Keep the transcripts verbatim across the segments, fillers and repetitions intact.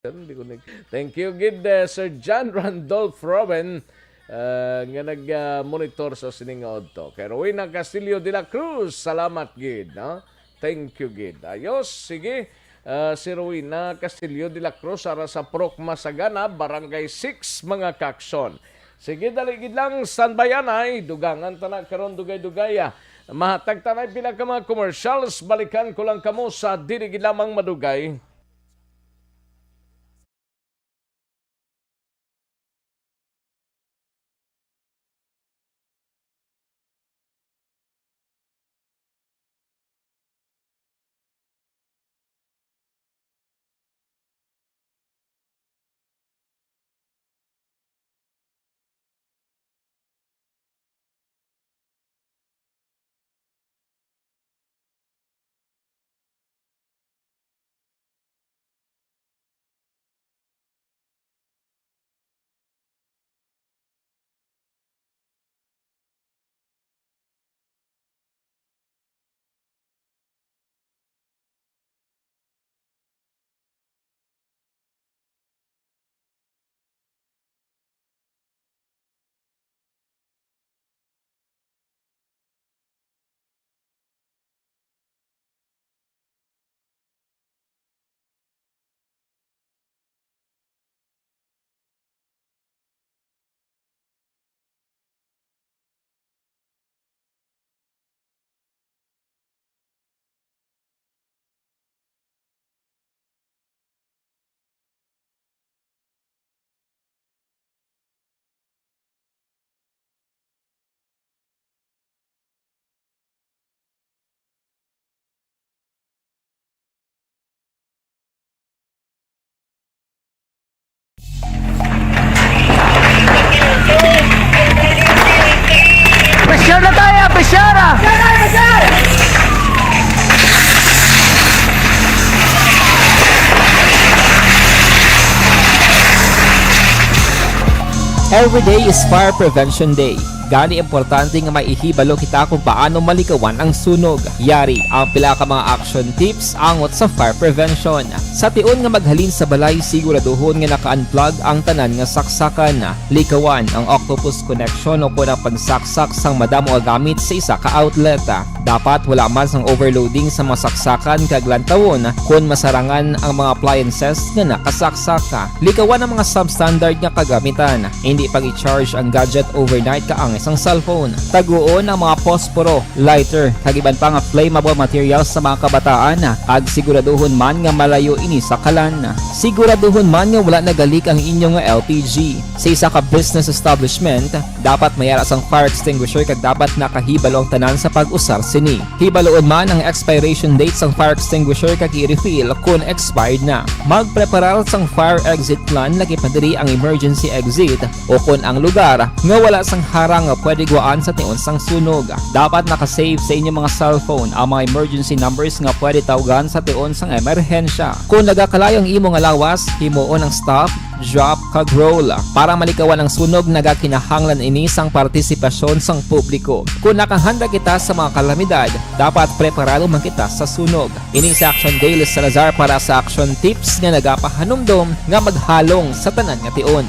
Hindi ko nag-, thank you gid, eh, Sir John Randolph Rowan, ah, nga nag, ah, monitor sa sining nga udto. Kay Rowena Castillo de la Cruz, salamat gid, no? Thank you gid. Ayos, sige. Ah, si Rowena Castillo de la Cruz, ara sa Purok Masagana, Barangay Six, mga kakson. Sige, dali gid lang, standby anay. Dugangan ta na karon, dugay-dugay, ah. Mahatag ta na pila ka mga commercials. Balikan ko lang kamo sa dili gid lamang madugay. Pressure na tayo, pressure! Every day is Fire Prevention Day. Gani, importante nga may ihibalo kita kung paano malikawan ang sunog. Yari ang pila ka mga action tips angot sa fire prevention. Sa tion nga maghalin sa balay, siguraduhon nga naka-unplug ang tanan nga saksakan. Likawan ang octopus connection o kon ang pagsaksak sang madamo nga gamit sa isa ka outlet. Dapat wala man sang overloading sa mga saksakan kag lantawon kon masarangan ang mga appliances nga nakasaksak. Likawan ang mga substandard nga kagamitan. Hindi pag-i-charge ang gadget overnight kaangay sang cellphone. Taguon ang mga posporo, lighter, kag iban pa nga flammable materials sa mga kabataan, kag siguraduhon man nga malayo ini sa kalan. Siguraduhon man nga wala nagalik ang inyo nga L P G. Sa isa ka business establishment, dapat may ara sang fire extinguisher kag dapat nakahibalo ang tanan sa pag-usar sini. Hibaluon man ang expiration date sang fire extinguisher kag i-refill kon expired na. Magpreparar sang fire exit plan, lakip na diri ang emergency exit o kon ang lugar nga wala sang harang nga pwede guwaan sa tion sang sunog. Dapat naka-save sa inyo mga cellphone ang mga emergency numbers nga pwede tawgan sa tion sang emerhensya. Kon nagakalayo ang imo nga lawas, himuon ang stop, drop, kag roll. Para malikawan ang sunog, nagakinahanglan ini sang partisipasyon sang publiko. Kon nakahanda kita sa mga kalamidad, dapat preparado man kita sa sunog. Ini si Action Day Salazar para sa Action Tips nga nagapahanumdom nga maghalong sa tanan nga tion.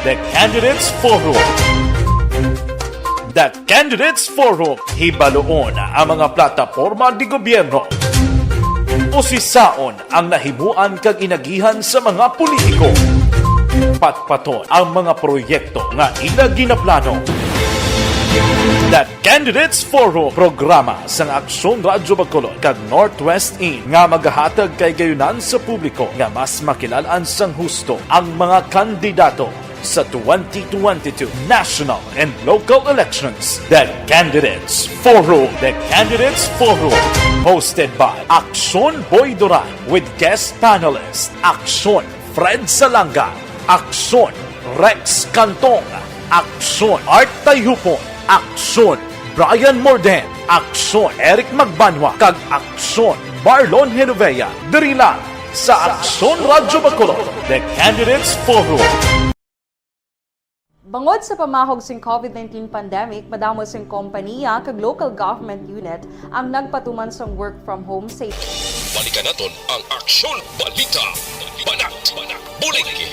The Candidates Forum. The Candidates Forum. Hibaluon ang mga plataporma de gobyerno. Usisaon ang nahimuan kag inagihan sa mga politiko. Patpaton ang mga proyekto nga ila ginaplano. The Candidates Forum, programa sang Aksyon Radyo Bacolod kag Northwest In nga magahatag kay gayunan sa publiko nga mas makilal-an sang husto ang mga kandidato sa twenty twenty-two national and local elections. The Candidates Forum. The Candidates Forum, hosted by Aksyon Boy Duran with guest panelist Aksyon Fred Salanga, Aksyon Rex Cantong, Aksyon Art Tayhupon, Aksyon Brian Morden, Aksyon Eric Magbanwa, kag Aksyon Marlon Genovea. Diri lang sa Aksyon Radyo Bacolod, The Candidates Forum. Bangod sa pamahog sing covid nineteen pandemic, madamo sing kompaniya kag local government unit ang nagpatuman sang work from home sa Balikan naton ang Aksyon Balita. Banat, banat, buligi.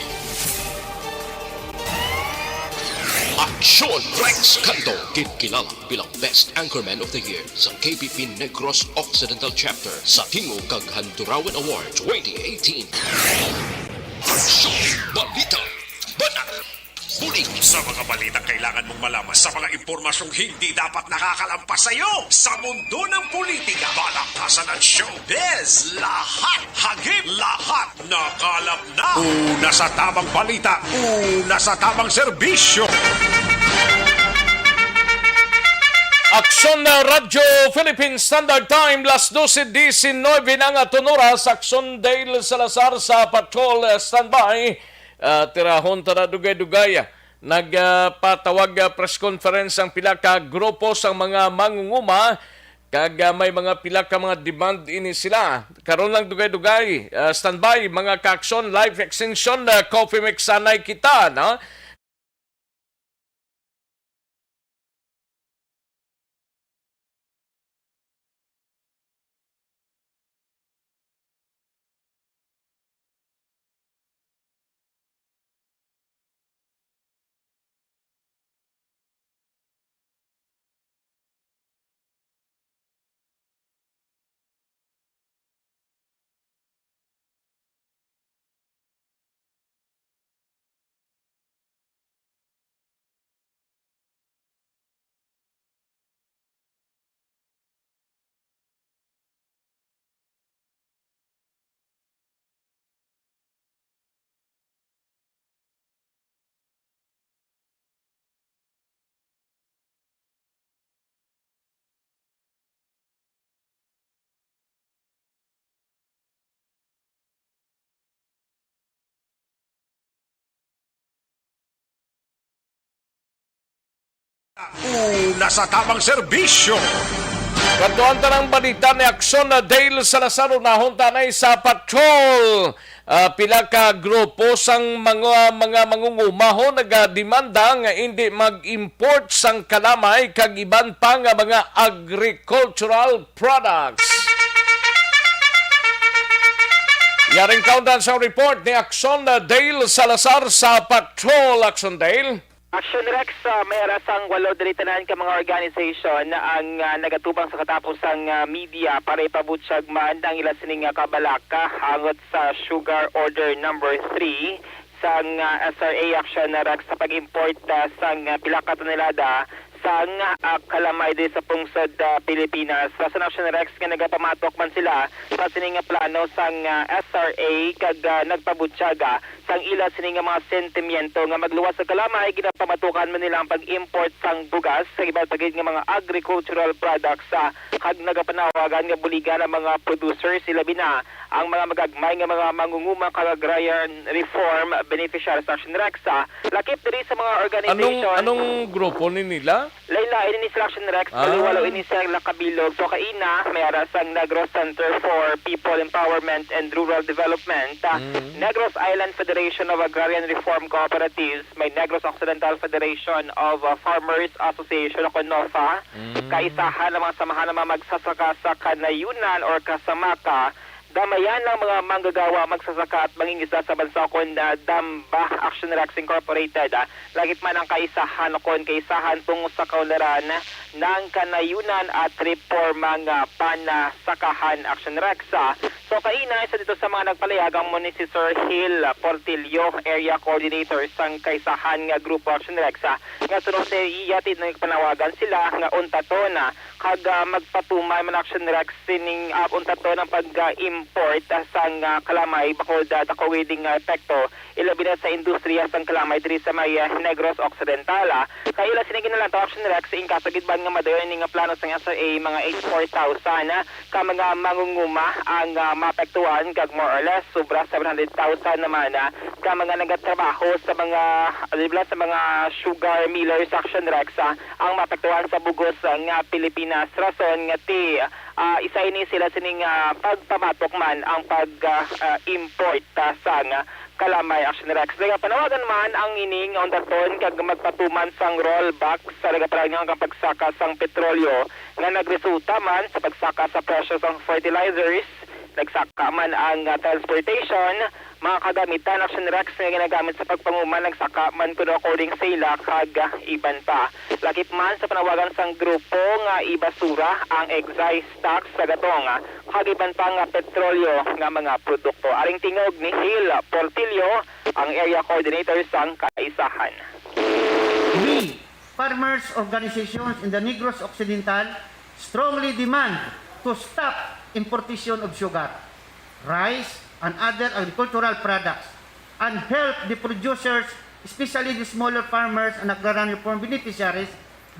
Aksyon Rex Canto, kinkilala bilang Best Anchorman of the Year sa K P P Negros Occidental Chapter sa Tingog kag Handurawan Award twenty eighteen. Aksyon Balita. Banat. Bulig sa mga balitang kailangan mong malaman, sa mga impormasyong hindi dapat nakakalampas sa iyo. Sa mundo ng politika, balaktasan at showbiz, lahat hagip, lahat nakalap na. Una sa tamang balita, una sa tamang serbisyo. Aksyon na Radyo Philippine Standard Time, las dose diecinuebe na nga tunuras. Aksyon Dale Salazar sa Patrol, standby. Ah, tirahon ta na dugay-dugay. Nagpatawag, ah, press conference ang pila ka grupo sang mga mangunguma, kag, ah, may mga pila ka mga demand ini sila. Karon lang dugay-dugay, ah, standby, mga ka-aksyon, life extension, ah, coffee mix sanay kita, no? Una sa tamang serbisyo. Kadtuan ta ang balita ni Aksyon na Dale Salazar, unahon ta na sa Patrol. Ah, pila ka grupo sang mga, mga mangunguma ho nagademanda nga indi mag-import sang kalamay kag iban pa nga mga agricultural products. Yaring kaundan sa report ni Aksyon na Dale Salazar sa Patrol. Aksyon Dale. Action Rex, ah, may arasang walo diri tanan ka mga organization ang, ah, nagatubang sa katapos sang, ah, media para ipabutyag man ang ila sining, ah, kabalaka hangot sa Sugar Order Number Three sang, ah, S R A Action Rex sa pag-import, ah, sang, ah, pila ka tonelada sang, ah, kalamay diri sa pungsod, ah, Pilipinas. Sa Action Rex nga nagapamatok man sila sa sining, ah, plano sang, ah, S R A kag, ah, nagpabutyag, ah, sang ila sini nga mga sentimiento nga magluwas sa kalamay, ginapamatukan man nila ang pag-import sang bugas sa iban pa gid nga mga agricultural products, ah, kag nagapanawagan nga buligan ang mga producers, ilabi na ang mga magagmay nga mga mangunguma kag agrarian reform beneficiaries sa Action Rex, ah. Lakip diri sa mga organization. Anong, anong grupo ni nila? Lain-lain ini sila, Action Rex, ah, baliwalo ini sila nakabilog. So, kaina, may ara sang Negros Center for People Empowerment and Rural Development, ah, mm, Negros Island Federation of Agrarian Reform Cooperatives, may Negros Occidental Federation of, ah, Farmers Association o NOFA, mm, kaisahan ng mga samahan ng mga magsasaka sa Kanayunan or Kasamaka, Damayan ang mga manggagawa, magsasaka at mangingisda sa bansa kon, ah, DAMBA Action Rex Incorporated, ah, lakip man ang kaisahan kon kaisahan tungo sa kaunlaran ng kanayunan at reforma nga panasakahan Action Rex, ah. So, kaina, isa dito sa mga nagpalayag ang muni si Sir Hill Portillo, Area Coordinator sang kaisahan nga Grupo Action Rex, ah, nga suno sa iya, nagpanawagan sila nga untaton, ah, kag, ah, magpatuman man Action Rex sining, ah, untaton ang pag-import, ah, sang, ah, kalamay bangod, ah, dako gid nga epekto, ilabi na sa industriya sang kalamay diri sa may, ah, Negros Occidental, ah. Kay ila sini ginalantaw Action Rex, in case gid man nga madayon ini nga plano sang S R A, mga eighty-four thousand, ah, ka mga mangunguma ang, ah, maapektuhan kag more or less sobra seven hundred thousand naman, ah, ka mga nagatrabaho sa mga, di ba, sa mga sugar millers Action Rex, ah, ang maapektuhan sa bug-os, ah, nga Pilipinas. Pinas, rason nga ti, ah, isa ini sila sining, ah, pagpamatok man ang pag, ah, ah, import, ah, sang kalamay, Action Rex. Nagapanawagan man ang ining undaton kag magpatuman sang rollback sa nagapalangihan nga pagsaka sang petrolyo nga nagresulta man sa pagsaka sa presyo sang fertilizers. Nagsaka man ang, ah, transportation, mga kagamitan, Action Rex, nga ginagamit sa pagpanguman, nagsaka man kuno, according sa ila, kag, ah, iban pa. Lakip man sa panawagan sang grupo nga ibasura ang excise tax sa gatong, ah, kag iban pa nga petrolyo nga mga produkto. Aring tingog ni Hil Portillo, ang area coordinator sang kaisahan. We, farmers organizations in the Negros Occidental, strongly demand to stop importation of sugar, rice, and other agricultural products, and help the producers, especially the smaller farmers and agrarian reform beneficiaries,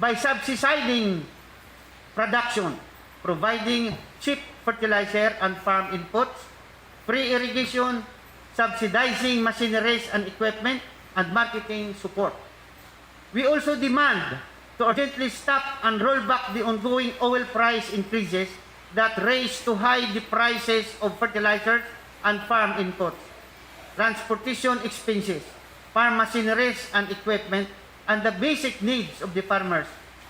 by subsidizing production, providing cheap fertilizer and farm inputs, free irrigation, subsidizing machineries and equipment, and marketing support. We also demand to urgently stop and roll back the ongoing oil price increases that raise to high the prices of fertilizers and farm inputs, transportation expenses, farm machineries and equipment, and the basic needs of the farmers,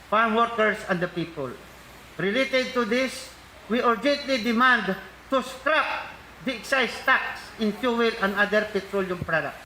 farm workers, and the people. Related to this, we urgently demand to scrap the excise tax in fuel and other petroleum products.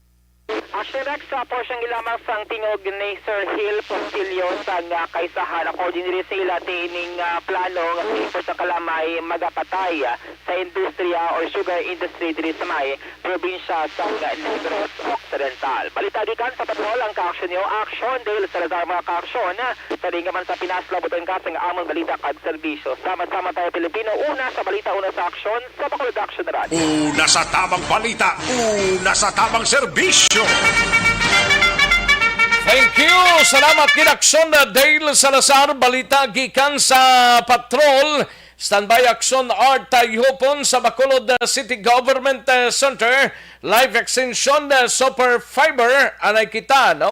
Action Rex, sa porsyang ilamang sang tingog ni Sir Hil Portillo sa nga kaisahan, according diri sa ila, ti ining, ah, plano nga sa import sa kalamay magapatay, ah, sa industriya or sugar industry diri sa may probinsya sa Negros Occidental. Balita gikan sa Patrol, ang kaaksyon niyo, Action Dale Salazar, mga kaaksyon. Sa rin naman sa Pinas, labutan ka sa among balita kag serbisyo. Sama-sama tayo, Pilipino. Una sa balita, una sa aksyon, sa Bacolod Action Radio. Una sa tamang balita, una sa tamang serbisyo. Thank you. Salamat gid, Action Dale Salazar. Balita gikan sa Patrol. Standby, Action Art Tayhupon sa Bacolod City Government, eh, Center. Life Extension, eh, Super Fiber. Anay kita, no?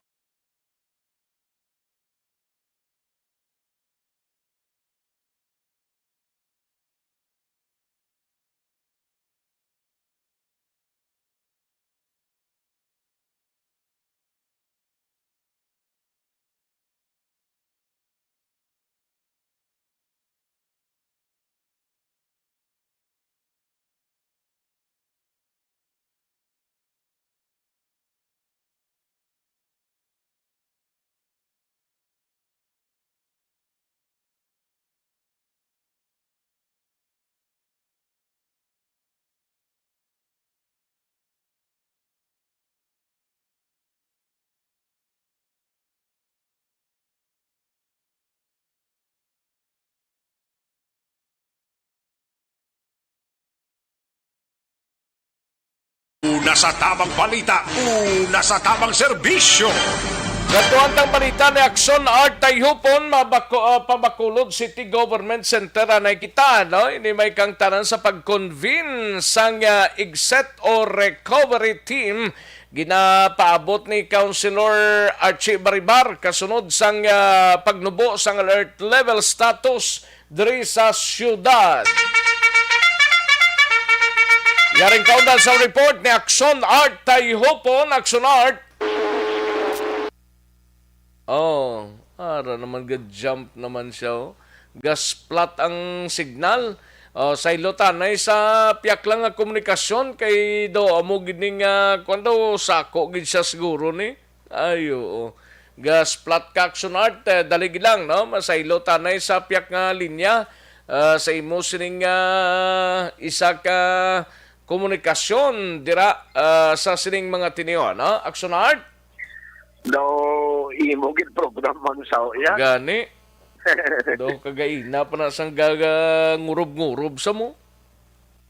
Una sa tamang balita, una sa tamang serbisyo. Katuan tang balita ni Action Art Tayhupon, mabako-, ah, pa Bacolod City Government Center, anay kita, no? Ini may kang tanan sa pag-convene sang, ah, exit or recovery team. Ginapaabot ni Councilor Archie Baribar kasunod sang, ah, pagnubo sang alert level status diri sa siyudad. Yaring kaundan sa report ni Action Art Tayhupon. Action Art. Oh, ara naman, ga-jump naman siya, oh. Gasplat ang signal. Oh, saylo ta anay sa pihak lang nga komunikasyon kay daw amo gid ning, ah, kuwan daw, sako gid siya siguro ni. Ay, oo. Gasplat ka, Action Art, eh, dali gid lang, no? Masaylo ta anay sa pihak nga linya, ah, sa imo sining, ah, isa ka komunikasyon dira, ah, sa sining mga tinion, no? Action Art? Daw imo gid program, Mang Sao, ya? Gani. Daw kagaina pa na sang gaga ngurob-ngurob sa mo.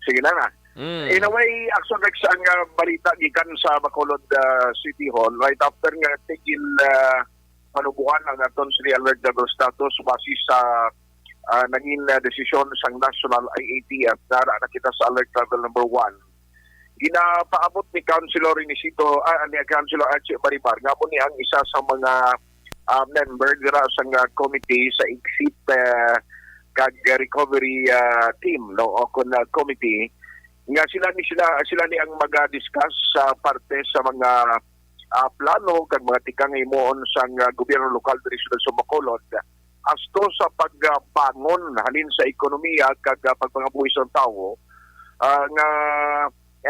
Sige na na. Mm. In a way, Action Rex, ang, ah, balita gikan sa Bacolod, ah, City Hall, right after nga tigil, ah, manubuan ang aton city alert level status base sa, ah, nangin, ah, desisyon sang National I A T F, nara na kita sa alert level number one. Ginapaabot ni Councilor Inesito, ah, ni Councilor Archie Baribar, nga amo ni ang isa sa mga, ah, member dira sa nga committee sa exit, eh, kag recovery, ah, team, no, o kon, ah, committee, nga sila ni, sila, sila ni ang maga-discuss sa parte sa mga, ah, plano kag mga tikang himuon sang, ah, gobyerno lokal diri sa Bacolod, asto sa pagbangon halin sa ekonomiya kag, ah, pagpangabuhi sang tawo, ah, nga,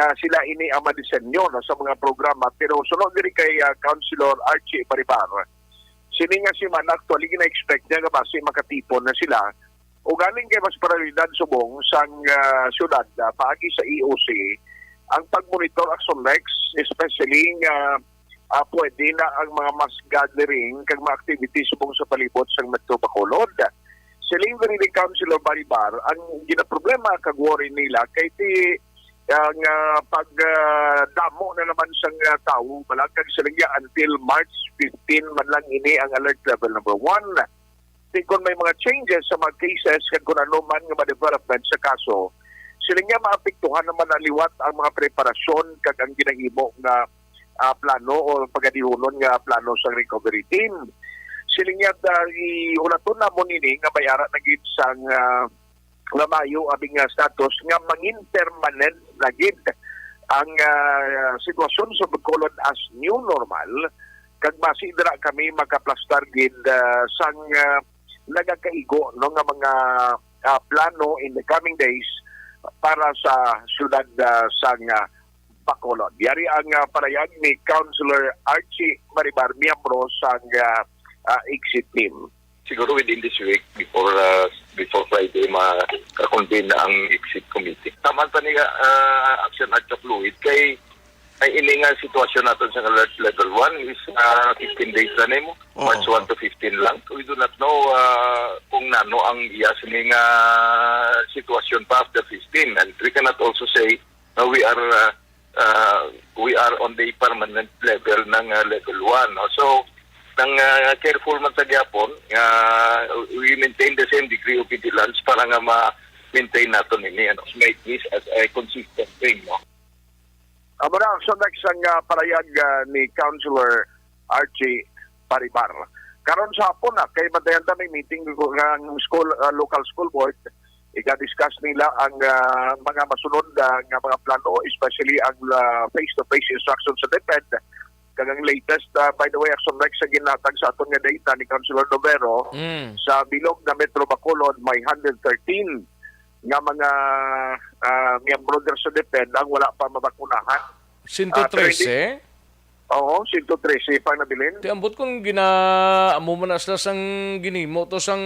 ah, sila ini ang madisenyo, no, sa mga programa. Pero suno diri kay, ah, Councilor Archie Baribar, sini nga semana actually gina-expect niya nga basi makatipon na sila. Ugaling kay mas prioridad subong sang, ah, syudad, ah, paagi sa E O C ang pagmonitor, Action Rex, especially nga, ah, pwede na ang mga mass gathering kag mga activities subong sa palibot sang Metro Bacolod. Siling diri ni Councilor Baribar, ang ginaproblema kag worry nila kay ti ang, ah, pag, ah, damo na naman sang, ah, tawo, balag kag siling niya until March fifteen man lang ini ang alert level number one. Di kon may mga changes sa mga cases kag kung ano man nga mga development sa kaso, siling niya maapektuhan naman na liwat ang mga preparasyon kag ang ginahimo nga, ah, plano o pagadihunon nga plano sa recovery team. Siling niya, ah, ihulaton namon ini nga may ara na gid sang, ah, nga maayo abi nga status nga mangin permanent na gid ang, ah, sitwasyon sa Bacolod as new normal, kag basi dira kami makaplastar gid, ah, sang, ah, nagakaigo, no, nga mga, ah, plano in the coming days para sa siyudad, ah, sang, ah, Bacolod. Yari ang, ah, parayag ni Councilor Archie Maribar, miyembro sang, ah, ah, exit team. Siguro within this week, before, ah, before Friday, ma-convene na ang exit committee. Tama pa ni, ah, Action Ad Hoc Luid, kay ay ini nga sitwasyon naton sa alert level one is, ah, fifteen days na nimo. Oo. March one to fifteen lang. We do not know, ah, kung nano ang iya sini nga sitwasyon pa after fifteen. And we cannot also say na we are, ah, ah, we are on the permanent level ng, ah, level one, no? So, nang, ah, careful man sa gyapon, nga we maintain the same degree of vigilance para nga ma-maintain naton ini, ano, make this as a consistent thing, no? Amo na ang sunod sang, ah, parayag, ah, ni Councilor Archie Paribar. Karon sa hapon na, kay bantayan ta may meeting ko nga ang school, ah, local school board. Iga-discuss nila ang, ah, mga masunod, ah, nga mga plano, especially ang, ah, face-to-face instruction sa DepEd. Kag ang latest, ah, by the way, Action Rex, sa ginatag sa aton nga data ni Councilor Novero, Mm. sa bilog nga Metro Bacolod, may hundred thirteen nga mga, ah, miyembro dira sa DepEd ang wala pa mabakunahan. Sento trese? Ah, pero hindi, oo, sento trese pa nabilin. Ti ambot kung gina-, amo man na sila sang ginimo to sang,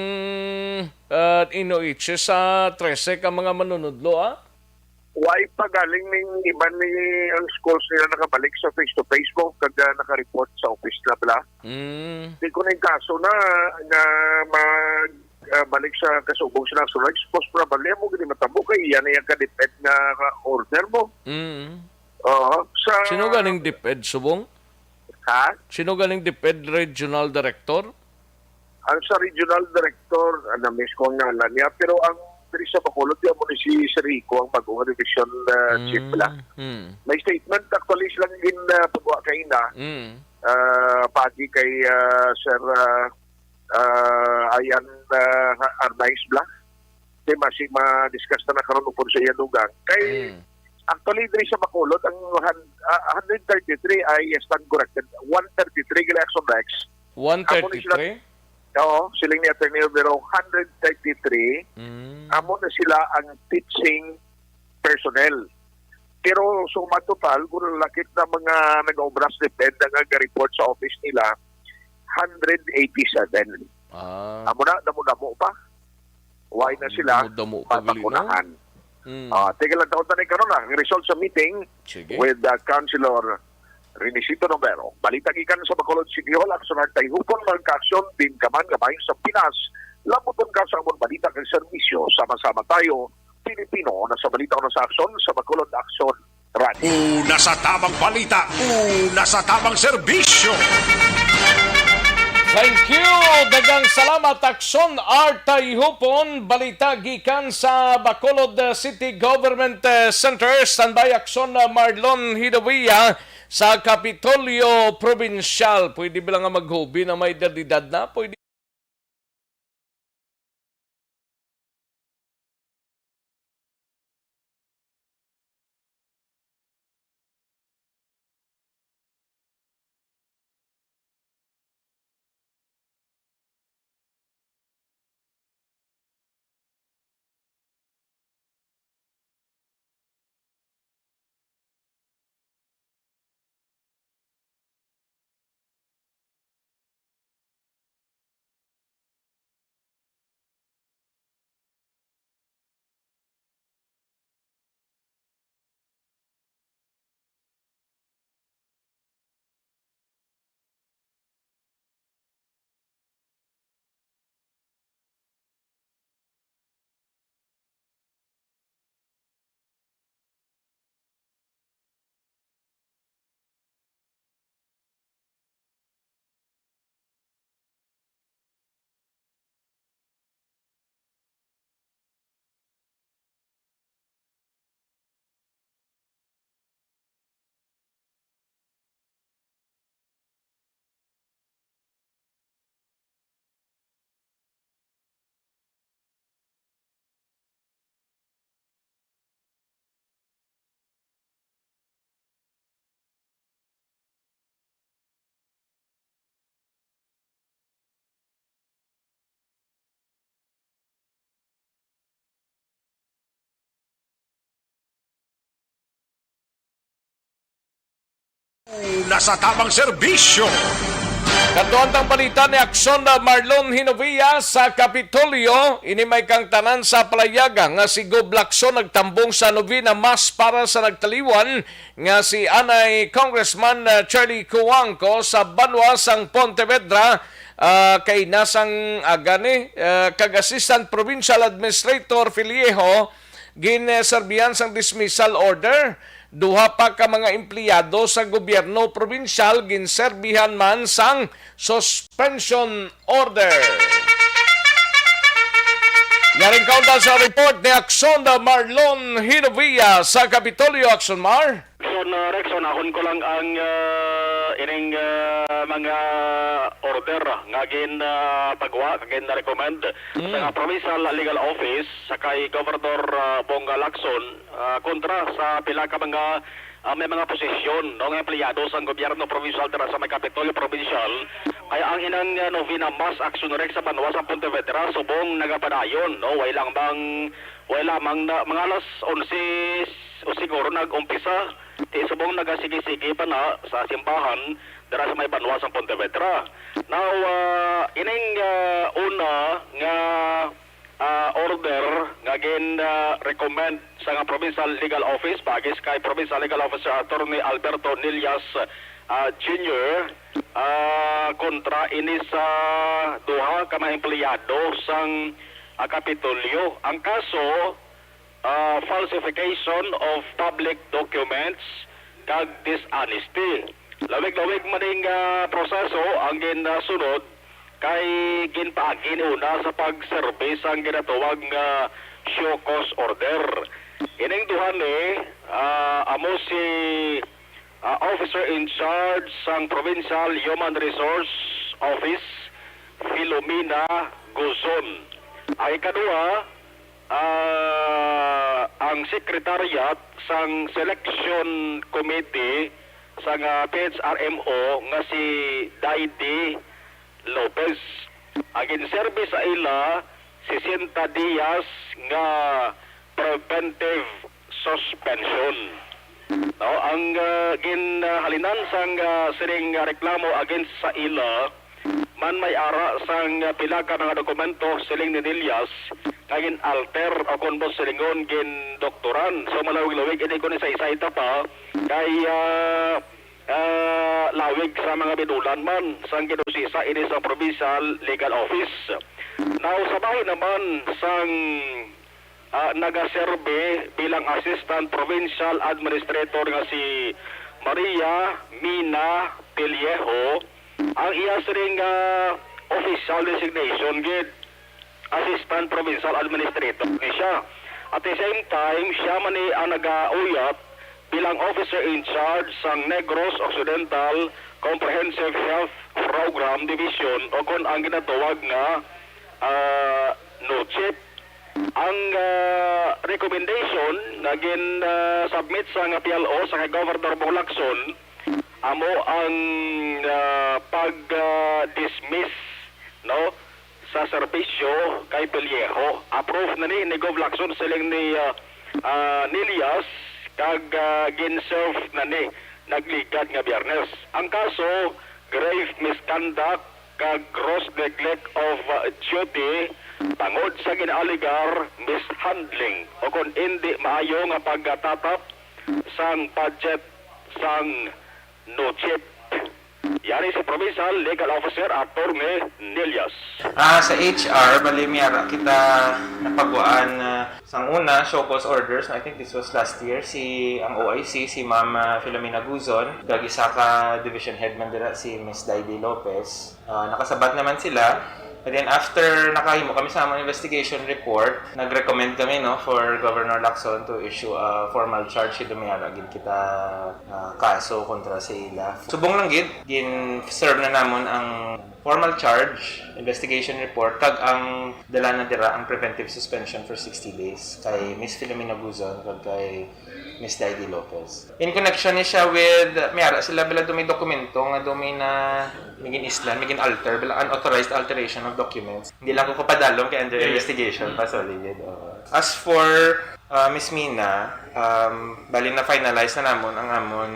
ah, N O H sa trese ka mga manunudlo, ah? Why pa galing ning iban ni ang schools nila nakabalik sa face-to-face mo kag, ah, nakareport sa office na bala? Mm. Di ko na yung kaso na, na mag, ah, balik sa kasubong sila sa rights, most probably, amo gini matabo kay iya na yung ka-DepEd nga order mo. Mm. Oo. Sa Sino ganing DepEd subong? Ha? Sino ganing DepEd Regional Director? Ang sa regional director, ah, na-miss ko ang ngalan niya, pero ang diri sa Bacolod, di amo ni si Sir Rico ang bago nga division, ah, chief bala. Mm. May statement actually silang gin, ah, pagwa kaina, Mm. ah, pagi kay, ah, Sir, ah, ah, Ayan, ah, Arnaiz bala. Kay basi ma-discuss na na karon upod sa iya dugang. Kay, Mm. actually, diri sa Bacolod, ang han-, ah, hundred thirty-three ay stand corrected. One thirty-three gali, Action Rex. Amo ni sila, One thirty-three? Oo, siling ni Attorney Romero, hundred thirty-three. Mm. Amo na sila ang teaching personnel. Pero suma total, kung lakip na mga nag-obra sa DepEd nga ga-report sa office nila, hundred eighty-seven. Ah. Amo na, damo-damo pa. Why na sila Damo-damo pa gali, no? mabakunahan? Mm. Ah, tigil lang taon tayo karon na. Ang result sa meeting Sige. with, uh, Councilor Renisito Novero. Balita gikan sa Bacolod City Hall, Action Rex Tayhupon, magkaaksyon, din ka man nga bahin sa Pinas. Labuton ka sa amon balita kag serbisyo. Sama-sama tayo, Pilipino, na sa balita o na sa aksyon, sa Bacolod Aksyon Radio. Una sa tamang balita, una sa tamang serbisyo. Thank you. Daghang salamat, Aksyon Rex Tayhupon. Balita gikan sa Bacolod, uh, City Government, uh, Center. Standby, Aksyon, uh, Marlon Hidawia sa Kapitolyo Probinsyal. Pwede ba lang nga maghubi na may edad-edad na? Pwede. Una sa tamang serbisyo. Kadtuan tang balita ni Aksyon Marlon Hinovia sa Kapitolyo. Ini may kang tanan sa palayaga nga si Gob Lacson nagtambong sa novena mass para sa nagtaliwan nga si anay Congressman, uh, Charlie Cuangco sa banwa sang Pontevedra, uh, kay nasang agani, uh, kag Assistant Provincial Administrator Fillejo ginserbihan sang dismissal order. Duha pa ka mga empleyado sa gobyerno probinsyal ginserbihan man sang suspension order. Yaring kaunta sa report ni Aksonda Marlon Hinovia sa Kapitolyo. Aksyon Mar. Son, uh, Rex, unahon ko lang ang, uh, ining, uh, mga order nga gin, uh, pagwa, gin recommend sa provincial legal office sa kay Governor, uh, Bong Lacson, uh, kontra sa pila ka mga, uh, may mga posisyon, no, nga empleyado sang gobyerno provincial dira sa may Kapitolyo Provincial. Kaya ang inang, uh, novena mass action, Rex, sa banwa sa Pontevedra subong nagapadayon, no, way lang bang, way lamang na, mga alas onse o siguro nag-umpisa, ti subong nagasigi-sige pa na sa simbahan dira sa may banwa sa Pontevedra. Now, uh, ining, uh, una nga, uh, order nga gin, uh, recommend sa nga Provincial Legal Office, pagis kay Provincial Legal Officer Attorney Alberto Nillas, uh, Junior, uh, kontra ini sa duha ka mga empleyado sang, uh, Kapitolyo. Ang kaso, uh, falsification of public documents kag dishonesty. Lawig-lawig man ning, uh, proseso ang ginsunod kay ginpaagi ni una sa pagserbi sang ginatawag nga show cause order. Ining duha ni, ah, amo si, ah, Officer in Charge sang Provincial Human Resource Office, Filomena Guzon. Ang ikaduha, ah, ang Secretariat sang Selection Committee sang, ah, P H R M O nga si Daydi Lopez. Ang ginserbi sa ila, sesenta dias nga preventive suspension. No, ang, ah, ginhalinan sang, ah, sining, ah, reklamo against sa ila man may ara sang, ah, pila ka mga dokumento siling ni Nillas nga gin-alter o kon mas silingon gindoktoran. So, malawig-lawig ini kon isa-isay ta pa kay, ah, ah, lawig sa mga binulan man sang ginusisa ini sa Provincial Legal Office. Now, sa bahin naman sang, ah, nagaserbi bilang Assistant Provincial Administrator nga si Maria Mina Pellejo, ang iya sining, ah, official designation gid, Assistant Provincial Administrator ni siya. At the same time, siya man ni ang nagauyat bilang Officer in Charge sang Negros Occidental Comprehensive Health Program Division, o kon ang ginatawag nga, ah, NOCHIP. Ang, ah, recommendation nga gin, ah, submit sa nga P L O sa kay Governor Bong Lacson, amo ang, ah, pag, ah, dismiss, no, sa serbisyo kay Pellejo. Approve na ni, ni Gov Lacson, siling ni, ah, ah, Nillas, kag, ah, gin-serve na ni nagligad nga Biyernes. Ang kaso, grave misconduct kag gross neglect of, uh, duty tungod sa ginaalegar mishandling o kon indi maayo nga pagkatatap sang budget sang NOCHIP. Yari si Provincial Legal Officer Attorney Nillas. Ah, sa H R, bali, may ara kita napagwaan, ah, sang una, show cause orders. I think this was last year. Si, ang O I C, si Ma'am, ah, Filomena Guzon, kag isa ka division head man dira, si Miss Daydi Lopez. Ah, nakasabat naman sila. And then after nakahimo kami sa among investigation report, nag-recommend kami, no, for Governor Lacson to issue a formal charge. Kay may ara gid kita, ah, kaso kontra sa ila. Subong lang gid, gin-serve na namon ang formal charge, investigation report, kag ang dala na dira ang preventive suspension for sixty days kay Miss Filomena Guzon kag kay Miss Daydi Lopez. In connection ni siya with, may ara sila, bala, daw may dokumento nga daw may na, may gin-islan, may gin-alter, bala, unauthorized alteration of documents. Hindi lang ko kapadalom kay under investigation pa, sorry, gid, oo. As for uh, Miss Mina, um, bali na-finalize na namon ang amon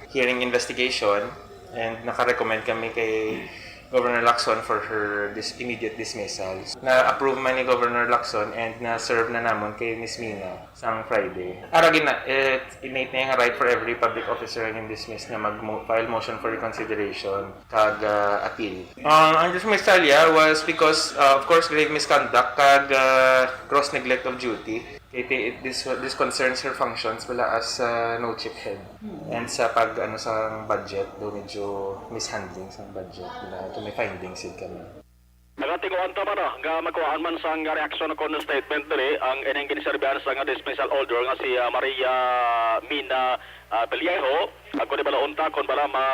hearing investigation and naka-recommend kami kay Governor Lacson for her dis- immediate dismissal. Na-approve man ni Governor Lacson and na-serve na namon kay Miss Mina sang Friday. Ara gina, it innate na yung right for every public officer nga dismiss nga mag-file motion for reconsideration kag uh, appeal. Uh, ang dismissal yeah, was because, uh, of course, grave misconduct kag uh, gross neglect of duty. Kay ti- it, this, this concerns her functions wala as uh, no chip head. And sa pag ano sa budget, do medyo mishandling sa budget. Wala ito may findings yun kami. Nagatinguhan ta man ah, nga magkuhaan man sang reaksyon kon statement diri ang ining ginserbihan sang dismissal order nga si ah, Maria Mina ah, Pellejo. Ako di bala unta kon bala ma...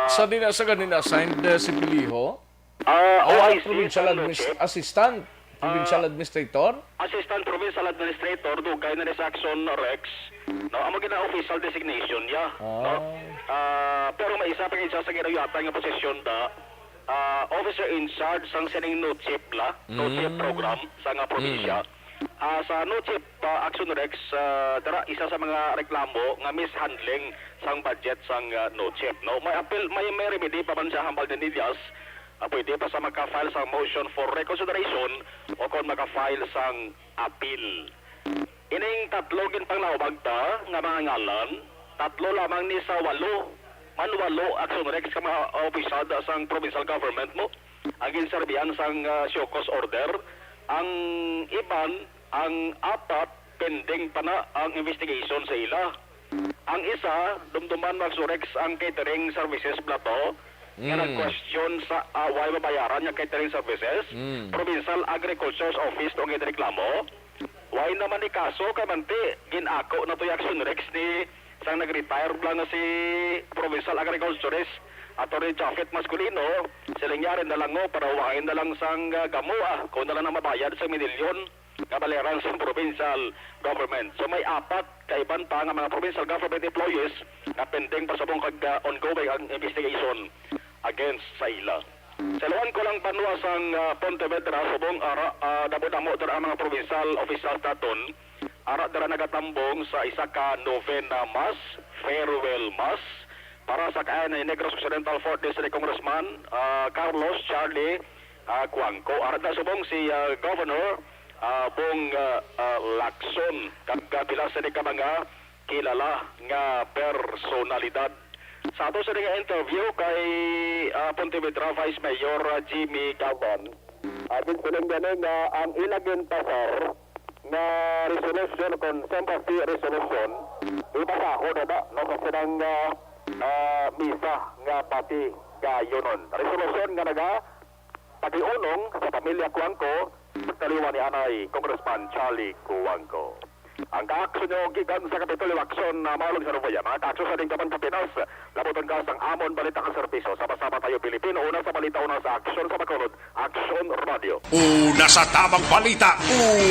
Sa di na sa ganina signed uh, si Piliho, Ah, ah, O I C, provincial sang admis- Nocip. assistant, provincial administrator. Assistant Provincial Administrator, dugay na ni sa Action Rex. No, amo gina official designation niya. No? Ah. Ah, pero may isa pa gid siya sa ginuyatan nga posisyon da. Ah, officer in charge sang sining NOCHIP la, NOCHIP Mm. program sa nga probinsya. Ah, sa NOCHIP ah, Action Rex, ah, dara isa sa mga reklamo nga mishandling sang budget sang ah, NOCHIP, no? May appeal, may may remedy pa man siya hambal ni Diaz. Ah, pwede pa sa maka-file sang motion for reconsideration o kon maka-file sang appeal. Ining tatlo ginpanglawag ta nga mga ngalan, tatlo lamang ni sa walo. Man walo Action Rex ka mga opisyal da sang provincial government mo ang ginserbihan sang ah, show cause order. Ang iban, ang apat, pending pa na ang investigation sa ila. Ang isa, dumduman Action Rex ang catering services bala to nga Mm. nag-question sa ah, way mabayaran nga catering services. Mm. Provincial Agriculture's Office to ang reklamo. Way naman ni kaso kay manti, gin-ako na to yung Action Rex ni sang nag-retire lang nga si Provincial Agriculturist Attorney Japhet Masculino, siling niya rin na lang mo, parawangin na lang sang ah, gamo ah, kung na lang na mabayad sa minilyon nga baleran sa provincial government. So may apat kaiban pa nga mga provincial government employees nga pending pa subong kag ah, ongoing ang investigation against sa ila. Sa iloan ko lang banwa sang ah, Pontevedra, subong ara ah, damo-damo dira ang mga provincial officials naton. Ara dira nagatambong sa isa ka novena mass, farewell mass, para sa kay ni Negros Occidental Fourth District Congressman ah, Carlos Charlie ah, Cuangco. Ara na subong si ah, Governor ah, Bong ah, ah, Lacson kag ah, pila sini ka mga kilala nga personalidad. Sa ato sini nga interview kay ah, Pontevedra Vice Mayor ah, Jimmy Gaban, ah, ginsiling gani nga ang ila ginpasar nga resolution kon sympathy resolution, ipasahod na no sa silang ah, ah, misa nga pati gayonon. Resolution nga naga patiunong sa pamilya Cuangco, taliwan ni anay Congressman Charlie Cuangco. Ang kaaksyon nyo gikan sa Kapitolyo Aksyon na Maulog sa Rubaya. Mga kaaksyon sa Dinggaman sa Pinas, labuton ka sang amon balita kag serbisyo. Sama-sama tayo, Pilipino. Una sa balita, una sa aksyon, sa Bacolod, Aksyon Radio. Una sa tamang balita,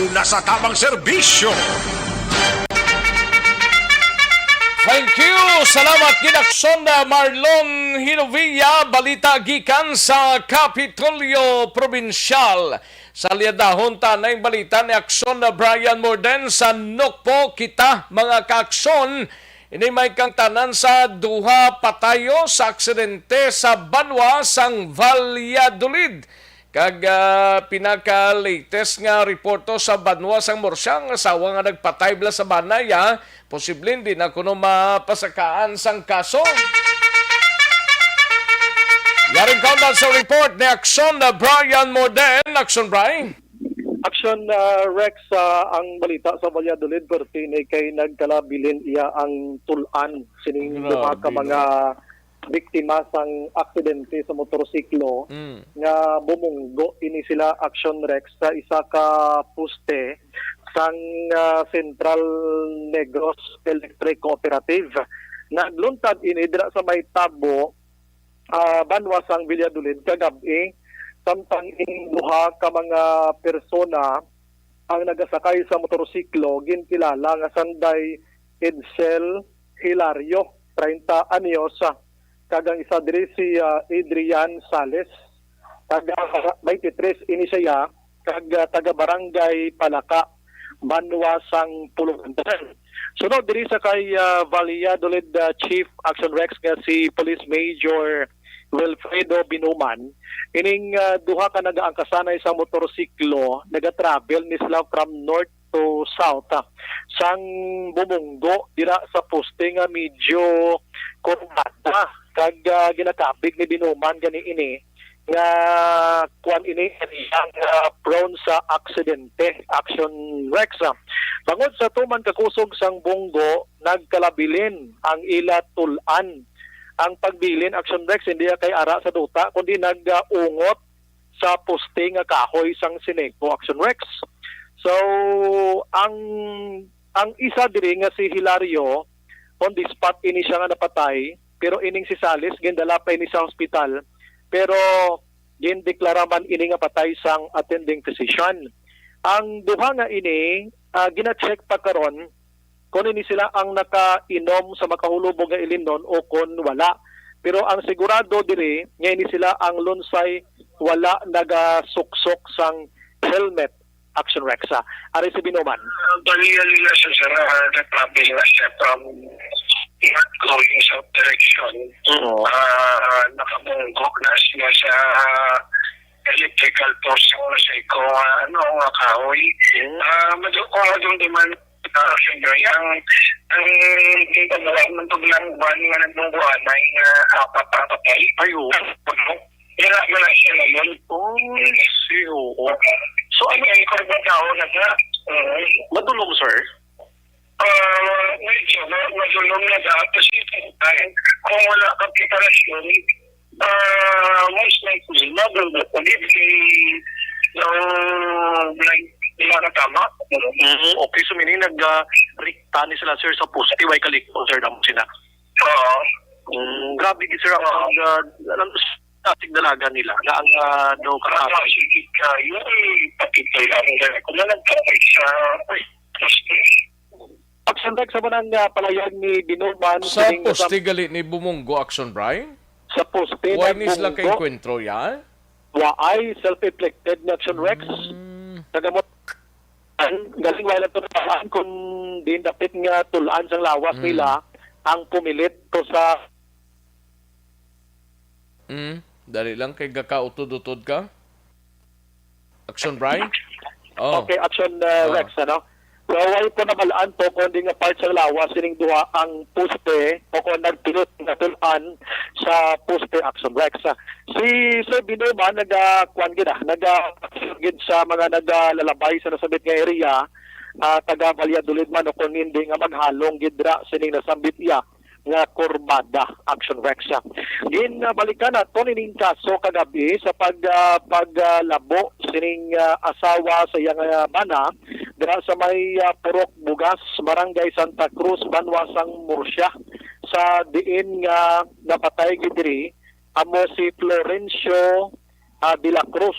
una sa tamang serbisyo. Thank you! Salamat, Ginaksonda Marlon Hinovia. Balita gikan sa Kapitolyo Probinsyal. Sa liadahon, tanay balita ni Akson Brian Morden sa Nokpo. Kita, mga kaakson, ini may kangtanan sa duha patayo sa aksidente sa banwa sang Valladolid. Kag ah, pinaka-latest nga reporto sa banwa sang Murcia, ang asawa nga nagpatay bala sa banay, ah, posible hindi na kuno mapasakaan sang kaso. Yaring kaundan sa report ni Akson na Brian Morden. Akson, Brian. Aksyon, ah, Rex, ah, ang balita sa Valladolid, perti ni kay nagkalabilin iya ang tulan sining Grabe, duha ka no? Mga biktima sang aksidente sa motorsiklo Mm. nga bumunggo ini sila, Aksyon Rex, sa isa ka poste sang ah, Central Negros Electric Cooperative. Nagluntad ini dira sa may Tabo, ah, banwa sang Valladolid kagab-i, samtang ining duha ka mga persona ang nagasakay sa motorsiklo ginkilala nga sanday Edsel Hilario, treinta anyos, kag ang isa diri si ah, Adrian Sales, taga twenty-three ini siya, kag ah, taga Barangay Palaka. banwa sang Pulugan. Sunod diri sa kay, ah, Valladolid, ah, Chief Action Rex nga si Police Major Wilfredo Binuman, ining, ah, duha ka nagaangkasanay sa motorsiklo, nagatravel ni sila from north to south, ah, sang Bumunggo dira sa poste nga medyo kurbada, kag, ah, ginakabig ni Binuman gani ini nga kuan ini area nga prone sa aksidente, Action Rex. Bangod sa tuman ka kusog sang bunggo, nagkalabilin ang ila tul-an. Ang pagbilin, Action Rex, hindi kay ara sa duta, kundi nag-ungot sa poste nga kahoy sang Sineco, Action Rex. So, ang ang isa diri nga si Hilario, on the spot ini siya nga napatay, pero ining si Salis gindala pa ini sa hospital, pero gindeklara man ini nga patay sang attending physician. Ang duha nga ini, ah, gina-check pa karon kung ini sila ang nakainom sa makahulubog nga ilinon o kon wala. Pero ang sigurado diri nga ini sila ang lunsay wala nagasuksok sang helmet, Action Rex. Ah, ari si Binuman. Bali, ano na siya, sir, ah, nag-travel na siya from north going south direction. Oo. Ah, nakabunggo na siya sa electrical post sa Seco, ah, ano, nga kahoy. Hmm. Ah, madyo-, kung madumduman, ah, siyempre, ang, ang, ang pagkawa, ang tuglang buwan nga nagbungguan ay nga apat ang patay. Ay, oo. Ano? Wala, wala siya naman. Oh, I see, oo. So, ano? Ay, ay, karbon tao na nga. Oo. Madulom, sir? Ah, medyo, ma-, madulom na dapat. Kasi, ay, kung wala ka preparasyon, ah, most likely, madulom ka. Di, di, no, like, wala ka tama. Mm, okay, so meaning nag, ah, rikta ni sila, sir, sa poste, way kalikot, sir, damo sila. Oo. Mm, grabe gid, sir, ang, Oo. ang, ah, ang plastic dalaga nila, nga ang, ah, daw Ano, kakapit. Sige ka, yun, pati ko lang, kung na nagkakit sa, ay, Action Rex, sa manang, ah, palayag ni Binuman, Sa sining poste nasam-, gali ni Bumunggo, Action Brian? Sa poste Why ni sila Bumunggo? Ka-enkwentro yan? Waay, self-inflicted ni Action Rex. Mm. Nagamot, galing wala to naman kung di dapit nga tulaan sang lawas Mm. nila ang pumilit to sa Mm, dali lang kay gakautod-utod ka. Action, Bry? Oh. Okay, Action, uh, Oh. Rex, ano? So, wala po nabalaan po kung di nga part sa lawas sining duha ang poste o kung nagpilot nga tulan sa poste, Action Rex. Si Sir Binuman naga, kuwan gid, ah, naga, gid sa mga nagalalabay sa nasabit nga area, ah, taga Valladolid man o kung hindi nga maghalong gid ra sining nasambit iya nga kurbada, Action Rex. Ginbalikan naton ining kaso kagabi sa pag, ah, paglabo sining, ah, asawa sa iyang, ah, bana dira sa may, ah, Purok Bugas, Barangay Santa Cruz, Banwa sang Murcia. Sa diin nga napatay gid diri amo si Florencio, ah, de la Cruz,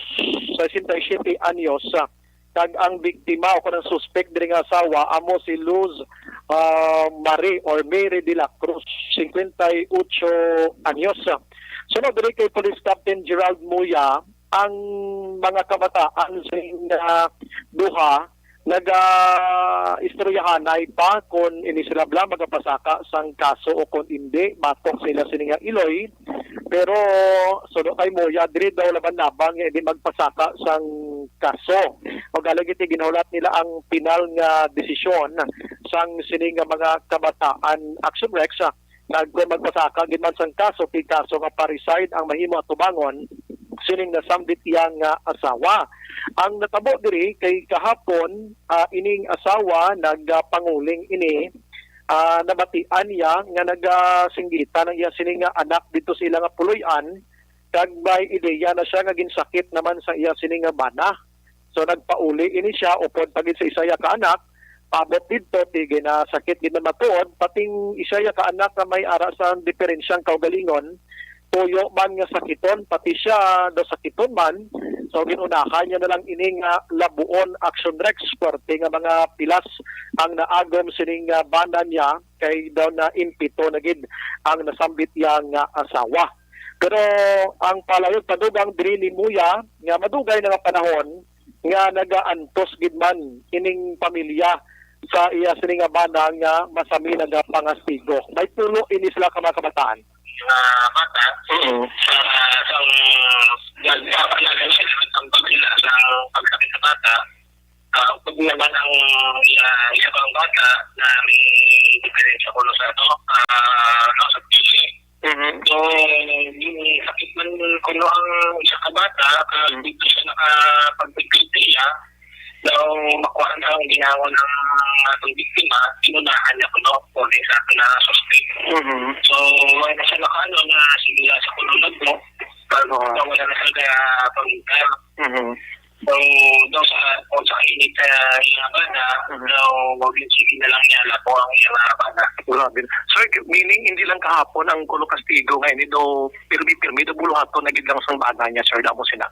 sesenta y siete anyos, ah, kag ang biktima o kanang suspek diri nga asawa amo si Luz, ah, Marie or Mary de la Cruz, cincuenta y ocho anyos. Sunod diri kay Police Captain Gerald Muya, ang mga kabataan sing, ah, duha naga-istoryahanay pa kon ini sila bala magapasaka sang kaso o kon indi, batok sa ila sini nga iloy. Pero suno kay Muya, diri daw laban-laban nga hindi magpasaka sang kaso. Ugaling iti ginahulat nila ang pinal nga desisyon sang sini nga mga kabataan, Action Rex, ah, kag kung magpasaka gid man sang kaso, kay kaso nga parricide ang mahimo atubangon sining nasambit iya nga asawa. Ang natabo diri kay kahapon, ah, ining asawa nagapanguling ini, ah, nabatian niya nga nagasinggitan ang iya sini nga anak didto sa ila nga puloy-an, kag may ideya na siya nga ginsakit naman sa iya sini nga bana. So, nagpauli ini siya upod pa gid sa isa iya ka anak, paabot didto, ti ginasakit gid na matuod, pating isa iya ka anak nga may ara sa diferensyang kaugalingon, tuyo man nga sakiton, pati siya daw sakiton man. So, ginunahan niya na lang ini nga labuon, Action Rex, suwerte nga mga pilas ang naagom sining, ah, bana niya, kay daw na impito na gid ang nasambit iya nga asawa. Pero ang palayog padugang diri ni Muya nga madugay na nga panahon, nga nagaantos gid man ining pamilya sa iya sini nga bana nga masami nagapangastigo. May tulo ini sila ka mga kabataan. Mga bata, Mm. ah, sa nagpapalagan sila ang pagkila sa pagsakit sa bata, ah, pag naman ang, ah, isa pang bata na may diferensya kuno sa ato, ah, no, sa pili. Mhm. So, yung sakit man kuno ang isa ka bata, ah, Mm. dito siya nakapagpigil siya, daw makuha na ang ginawa ng atong biktima, inunahan niya kuno, o sa na suspect. Mhm. So, wala na siya nakaano na sige lang sa kuno nagmo, pag Oo. wala na siya kaya pag-, Mhm. So, daw sa, o sa init, ah, nga bata, Mhm. daw, wag yung sige na lang niya, lapo ang iyang mga bata. Grabe. Sir, meaning, hindi lang kahapon ang kuno kastigo nga ini daw, pirmi-pirmi, daw buluhaton na gid lang sang bana niya, sir, damo sina.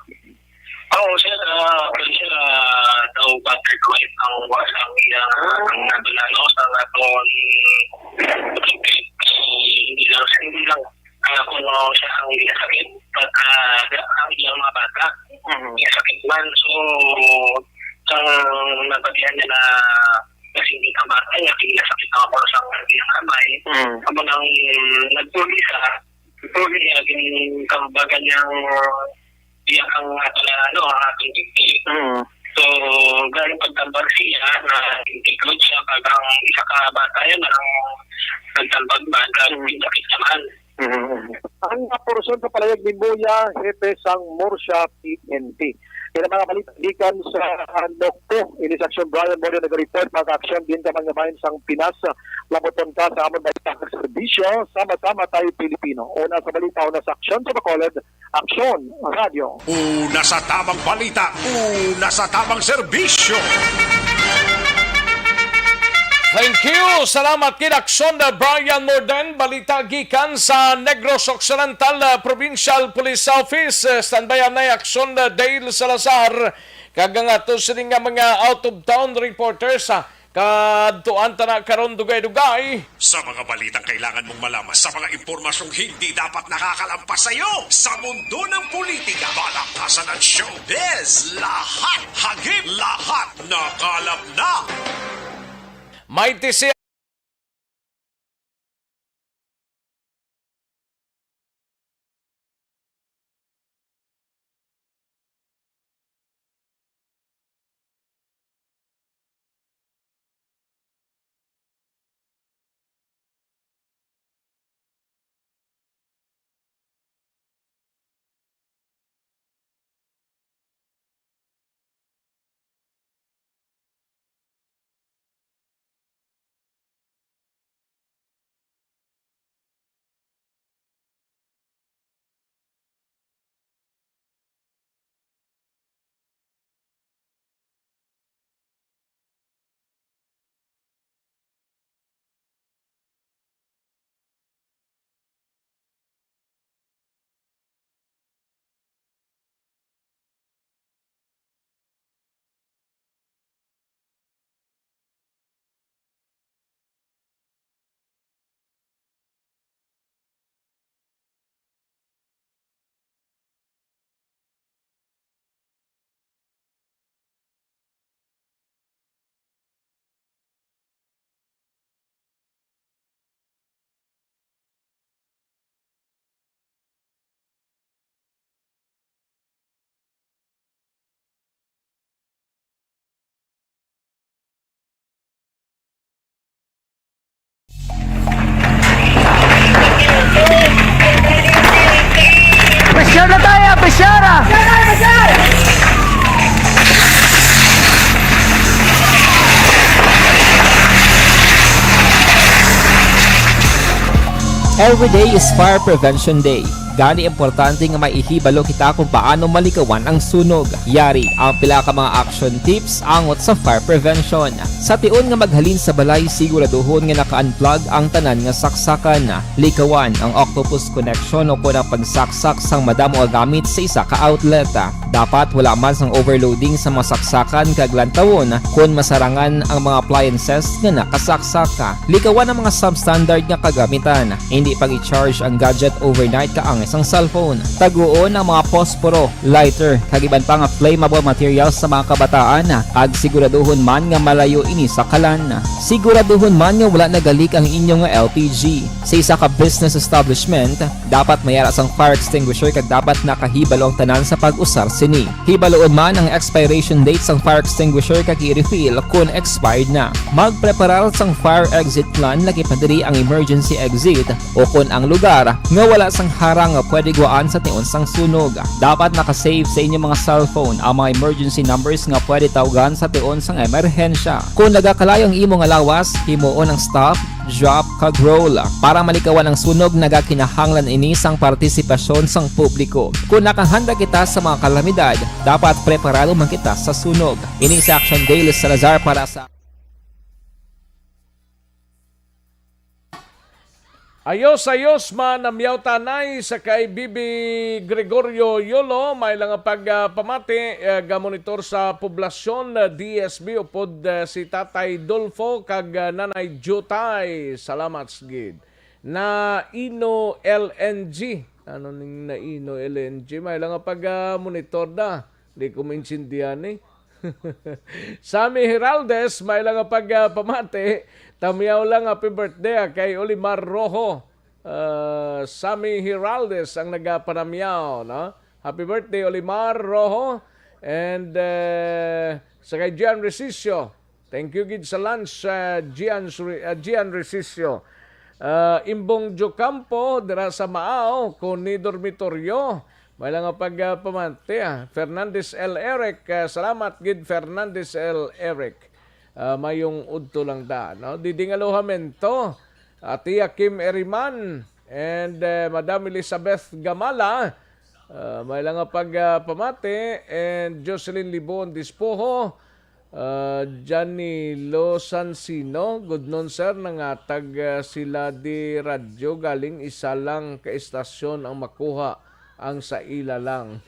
Oo, sir, ah, sir, ah, daw battered wife ang wa-, ang iyang, Ah. ang nabulano sa aton, hindi lang, hindi lang ah, kung ano siya ang ginasakit, pag, ah, ang iyang mga bata, Mhm. ginasakit man. So, ang nabatihan niya na kasi hindi ka bata niya, ginasakit ang ako sa iyang kamay. Mhm. Amo nang nagtuli sa, nagtuli niya, gintambagan niya ang iya ang ato na, ano, ang ating biktima. Mm. So, gani pagtambag siya na tiklod siya, kag ang isa ka bata yan ang nagtambag man, kag Mm. pinakit naman. Mm. Ang portion sa palayag ni Muya, hepe sang Murcia P N P. Yan ang mga balita gikan sa Nocto. Ini sa Aksyon Brian Morio nag-report, mga aksyon din ka mga bayan sang Pinas. Labuton ka sa amon balita sa serbisyo. Sama-sama tayo Pilipino. Una sa balita, una sa aksyon sa Bacolod. Aksyon, Radyo. Una sa tamang balita, una sa tamang serbisyo. Thank you. Salamat kay Aksyon na Brian Morden. Balita gikan sa Negros Occidental, ah, Provincial Police Office. Ah, standby na Aksyon na Dale Salazar. Kag ang ato sini nga mga out-of-town reporters, ah, kadtuan ta na karon dugay-dugay. Sa mga balitang kailangan mong malaman, sa mga impormasyong hindi dapat nakakalampas sa iyo, sa mundo ng politika, balakasan at showbiz, lahat hagip, lahat nakalap na. May tisi- Pressure na tayo, pressure ah! Every day is Fire Prevention Day. Gani, importante nga may ihibalo kita kung paano malikawan ang sunog. Yari ang pila ka mga action tips angot sa fire prevention. Sa tion nga maghalin sa balay, siguraduhon nga naka-unplug ang tanan nga saksakan. Likawan ang octopus connection o kon ang pagsaksak sang madamo nga gamit sa isa ka outlet. Dapat wala man sang overloading sa mga saksakan kag lantawon kon masarangan ang mga appliances nga nakasaksak. Likawan ang mga substandard nga kagamitan. Hindi pag-i-charge ang gadget overnight ka ang sang cellphone. Taguon ang mga posporo, lighter, kag iban pa nga flammable materials sa mga kabataan, kag siguraduhon man nga malayo ini sa kalan. Siguraduhon man nga wala nagalik ang inyo nga L P G. Sa isa ka business establishment, dapat may ara sang fire extinguisher kag dapat nakahibalo ang tanan sa pag-usar sini. Hibaluon man ang expiration date sang fire extinguisher kag i-refill kon expired na. Magpreparar sang fire exit plan, lakip na diri ang emergency exit o kon ang lugar nga wala sang harang nga pwede guwaan sa tion sang sunog. Dapat naka-save sa inyo mga cellphone ang mga emergency numbers nga pwede tawgan sa tion sang emerhensya. Kon nagakalayo ang imo nga lawas, himuon ang stop, drop, kag roll. Para malikawan ang sunog, nagakinahanglan ini sang partisipasyon sang publiko. Kon nakahanda kita sa mga kalamidad, dapat preparado man kita sa sunog. Ini si Action Daily Salazar para sa Ayos, ayos, manamyaw tanay sa kay Bibi Gregorio Yolo, may lang pagpamati, eh, gamonitor sa poblasyon, eh, D S B upod, eh, si Tatay Dolfo kag, eh, Nanay Jutay. Salamat gid. Naino L N G. Ano ning Naino L N G? May lang pag, ah, monitor na. Di ko maintindihan, eh. Sammy Heraldes, may lang pag, ah, pamati. Tamyaw lang, happy birthday, ah, kay Olimar Rojo. Ah, Sammy Heraldes ang nagapanamyaw, no? Happy birthday, Olimar Rojo. And, eh, sa kay Gian Resicio, thank you gid sa lunch, ah, Gian Suri-, ah, Gian Resicio. Ah, Imbong Jocampo, dira sa Maaw, kon ni dormitoryo. May lang nga pag, ah, pamati, ah. Fernandez L. Eric, ah, salamat gid, Fernandez L. Eric. Ah, mayong udto lang ta, no? Diding Alojamento, ah, Tia Kim Eriman, and, eh, Madam Elizabeth Gamala, ah, may lang nga pag, ah, pamati, and Jocelyn Libon Dispoho, ah, Janilo Sansino, good noon, sir, nangatag, ah, sila di radyo, galing isa lang ka estasyon ang makuha, ang sa ila lang.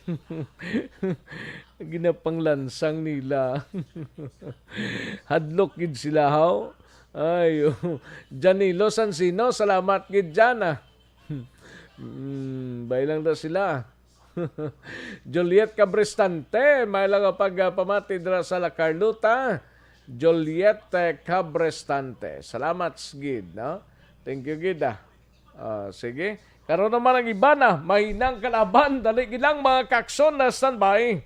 Ginapanglansang nila. Hadlok gid sila, haw? Ay, oh. Janilo Sansino, salamat gid dyan, ah. Mm, bay lang daw sila. Juliet Cabrestante, may lang nga pag, ah, pamati dira sa La Carlota. Juliet, eh, Cabrestante. Salamat gid, no? Thank you gid, ah. Ah, sige. Karon naman ang iba na, mahinang kalaban. Dali gid lang, mga kakson na standby.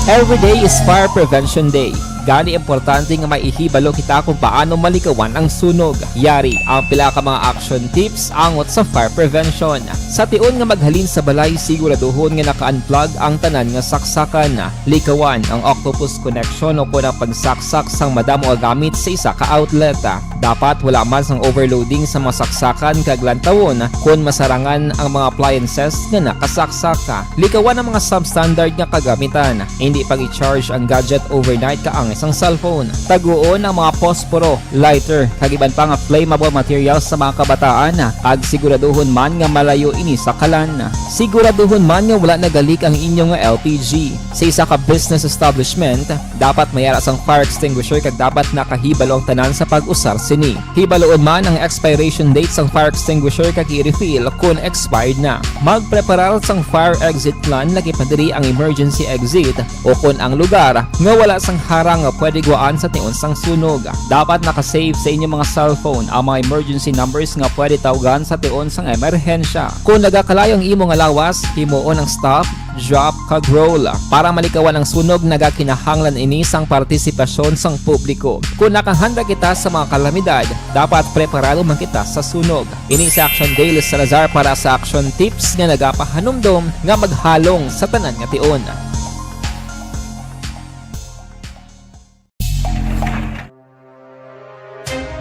Every day is Fire Prevention Day. Gani, importante nga may ihibalo kita kung paano malikawan ang sunog. Yari ang pila ka mga action tips angot sa fire prevention. Sa tion nga maghalin sa balay, siguraduhon nga naka-unplug ang tanan nga saksakan. Likawan ang octopus connection o kon ang pagsaksak sang madamo nga gamit sa isa ka outlet. Dapat wala man sang overloading sa mga saksakan kag lantawon kon masarangan ang mga appliances nga nakasaksak. Likawan ang mga substandard nga kagamitan. Hindi pag-i-charge ang gadget overnight kaangay sang cellphone. Taguon ang mga posporo, lighter, kag iban pa nga flammable materials sa mga kabataan, kag siguraduhon man nga malayo ini sa kalan. Siguraduhon man nga wala nagalik ang inyo nga L P G. Sa isa ka business establishment, dapat may ara sang fire extinguisher kag dapat nakahibalo ang tanan sa pag-usar sini. Hibaluon man ang expiration date sang fire extinguisher kag i-refill kon expired na. Magpreparar sang fire exit plan, lakip na diri ang emergency exit, o kon ang lugar nga wala sang harang nga pwede guwaan sa tion sang sunog. Dapat naka-save sa inyo mga cellphone ang mga emergency numbers nga pwede tawgan sa tion sang emerhensya. Kon nagakalayo ang imo nga lawas, himuon ang stop, drop, kag roll. Para malikawan ang sunog, nagakinahanglan ini sang partisipasyon sang publiko. Kon nakahanda kita sa mga kalamidad, dapat preparado man kita sa sunog. Ini si Action Dale Salazar para sa Action Tips nga nagapahanumdom nga maghalong sa tanan nga tion.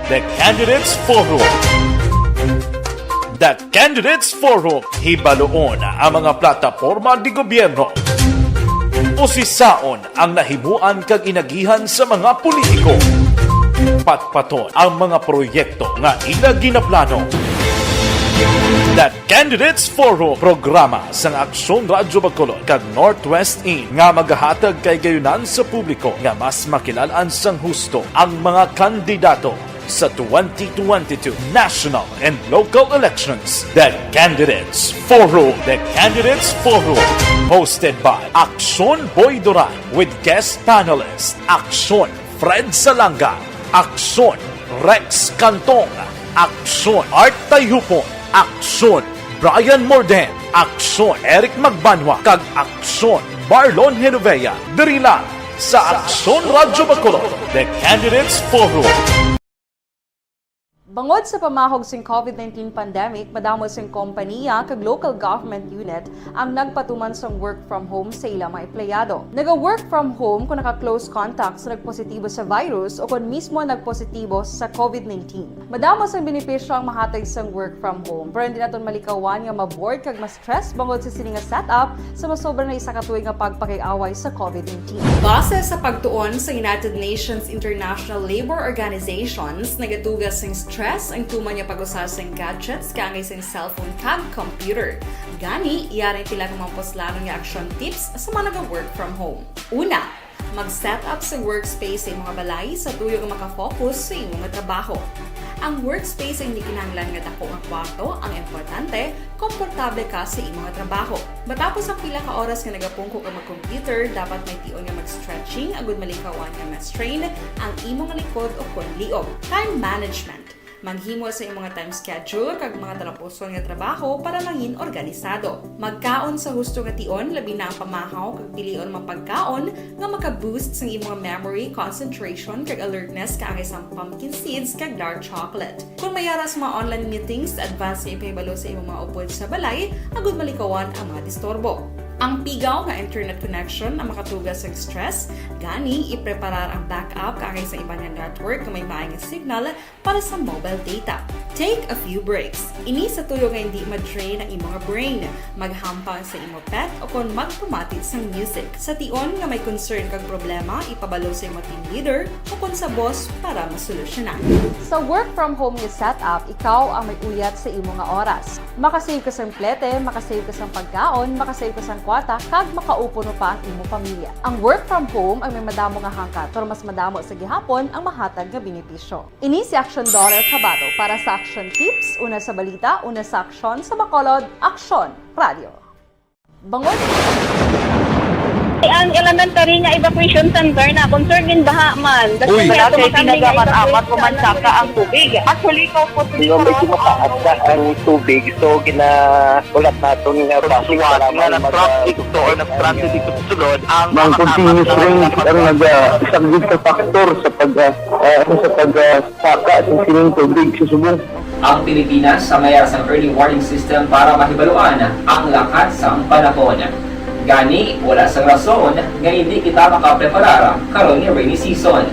The Candidates Forum. The Candidates Forum. Hibaluon ang mga plataporma de gobyerno. Usisaon ang nahimuan kag inagihan sa mga politiko. Patpaton ang mga proyekto nga ila ginaplano. The Candidates Forum, programa sang Aksyon Radyo Bacolod kag Northwest In nga magahatag kay gayunan sa publiko nga mas makilal-an sang husto ang mga kandidato sa twenty twenty-two national and local elections. The Candidates Forum. The Candidates Forum, hosted by Aksyon Boy Duran with guest panelist Aksyon Fred Salanga, Aksyon Rex Cantong, Aksyon Art Tayhupon, Aksyon Brian Morden, Aksyon Eric Magbanwa, kag Aksyon Marlon Genovea, diri lang sa Aksyon Radyo Bacolod, The Candidates Forum. Bangod sa pamahog sing COVID nineteen pandemic, madamo sing kompanya kag local government unit ang nagpatuman sang work from home sa ila mga empleyado. Naga-work from home kung naka-close contact sa nagpositibo sa virus o kon mismo nagpositibo sa COVID nineteen. Madamo sang benepisyo ang mahatag sang work from home, pero hindi naton malikawan nga ma-bored kag ma-stress bangod sa sini nga setup sa masobra na isa ka tuig nga pagpakig-away sa COVID nineteen. Base sa pagtuon sa United Nations International Labor Organizations, nagatuga sing stress ang tuman nga pag-usa sing gadgets kaangay sing cellphone kag computer. Gani, yari ang pila ka mga puslanon nga action tips sa mga naga-work from home. Una, mag-set up sa workspace sa imo nga balay sa tuyo nga makafocus sa imo nga trabaho. Ang workspace ang hindi kinahanglan nga dako nga kwarto, ang importante, komportable ka sa imo nga trabaho. Matapos ang pila ka oras nga nagapungko ka mag-computer, dapat may tion nga mag-stretching agud malikawan nga ma-strain ang imo nga likod o kon liog. Time management. Maghimo sa imo nga time schedule kag mga talapuson nga trabaho para mangin organisado. Magkaon sa husto nga tion, labi na ang pamahaw kag pilion mga pagkaon nga maka-boost sang imo nga memory, concentration, kag alertness kaangay sang pumpkin seeds kag dark chocolate. Kon may ara sa mga online meetings, advance nga ipahibalo sa imo mga upod sa balay agud malikawan ang mga disturbo. Ang pigaw nga internet connection ang makatuga sa stress, gani ipreparar ang backup kaangay sa iban nga network nga may maayo nga signal para sa mobile data. Take a few breaks. Ini sa tuyo nga hindi ma-drain ang imo nga brain. Maghampang sa imo pet o kon magpamati sang music. Sa tion nga may concern kag problema, ipabalo sa imo team leader o kon sa boss para masolusyonan. Sa work from home nga setup, ikaw ang may uyat sa imo nga oras. Makasave ka sang plete, makasave ka sang pagkaon, makasave ka sang kwarta, kag makaupo pa ang imo pamilya. Ang work from home ang may madamo nga hangkat, pero mas madamo sa gihapon ang mahatag nga benepisyo. Ini si Action Daughter Kabato para sa Action Tips, una sa balita, una sa aksyon, sa Bacolod, Aksyon Radio. Bangod Ang elementary nga evacuation center na concern in baha man. Uy. Wala kay tinaga man, amat mo man saka ang tubig. Actually, ikaw po, medyo mataas na ang tubig, so gina-, ulat naton nga bus para nga mag-, nag-traffic to or nag-transit dito sa sulod ang mga continuous rain ang nag-, ah, isang good factor sa pag, ah, ah, ano, sa pag, ah, saka sa sining tubig sa subong. Ang Pilipinas sa mayara sang early warning system para mahibaluan ang lakat sang panahon. Gani, wala sang rason nga hindi kita makapreparar karon nga rainy season.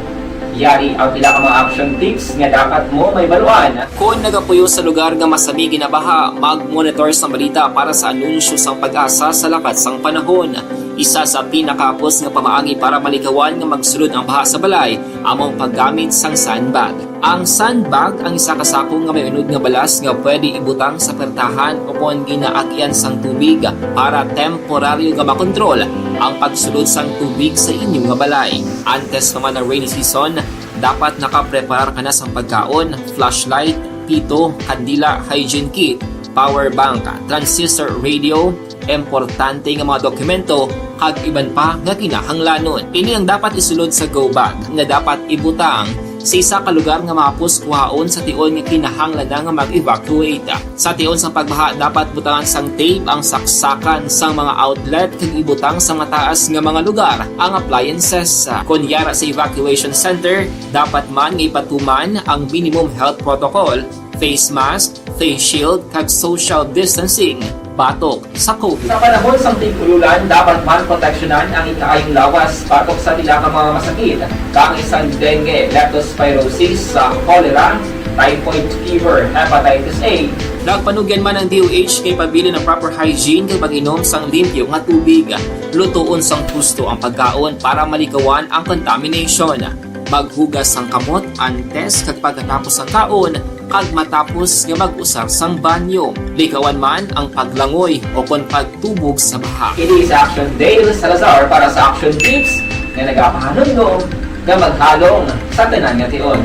Yari ang pila ka mga action tips nga dapat mo mahibaluan. Kon nagapuyo sa lugar nga masami ginabaha, mag-monitor sang balita para sa anunsyo sang PAGASA sa lakat sang panahon. Isa sa pinakahapos nga pamaagi para malikawan nga magsulod ang baha sa balay amo ang paggamit sang sandbag. Ang sandbag ang isa ka sako nga may unod nga balas nga pwede ibutang sa pertahan o kon ginaagyan sang tubig para temporaryo nga makontrol ang pagsulod sang tubig sa inyo nga balay. Antes pa man ang rainy season, dapat nakapreparar ka na sang pagkaon, flashlight, pito, kandila, hygiene kit, power bank, transistor radio, importante nga mga dokumento, kag iban pa nga kinahanglanon. Ini ang dapat isulod sa go bag nga dapat ibutang sa isa ka lugar nga mahapos kuhaon sa tion nga kinahanglan na nga mag-evacuate. Sa tion sang pagbaha, dapat butangan sang tape ang saksakan sang mga outlet kag ibutang sa mataas nga mga lugar ang appliances. Kon yara sa evacuation center, dapat man nga ipatuman ang minimum health protocol, face mask, face shield, kag social distancing batok sa COVID. Sa panahon sang tig-ululan, dapat man proteksyonan ang ikaayong lawas batok sa pila ka mga masakit, kaangay sang dengue, leptospirosis, sa cholera, typhoid fever, hepatitis A. Nagpanugyan man ang D O H nga ipabilin ang proper hygiene kag pag-inom sang limpyo nga tubig, lutoon sang husto ang pagkaon para malikawan ang contamination. Maghugas sang kamot antes kag pagkatapos sang kaon, kag matapos nga mag-usar sang banyo. Likawan man ang paglangoy o kon pagtubog sa baha. Ini sa Action Dale Salazar para sa Action Tips nga nagapahanumdom nga maghalong sa tanan nga tion.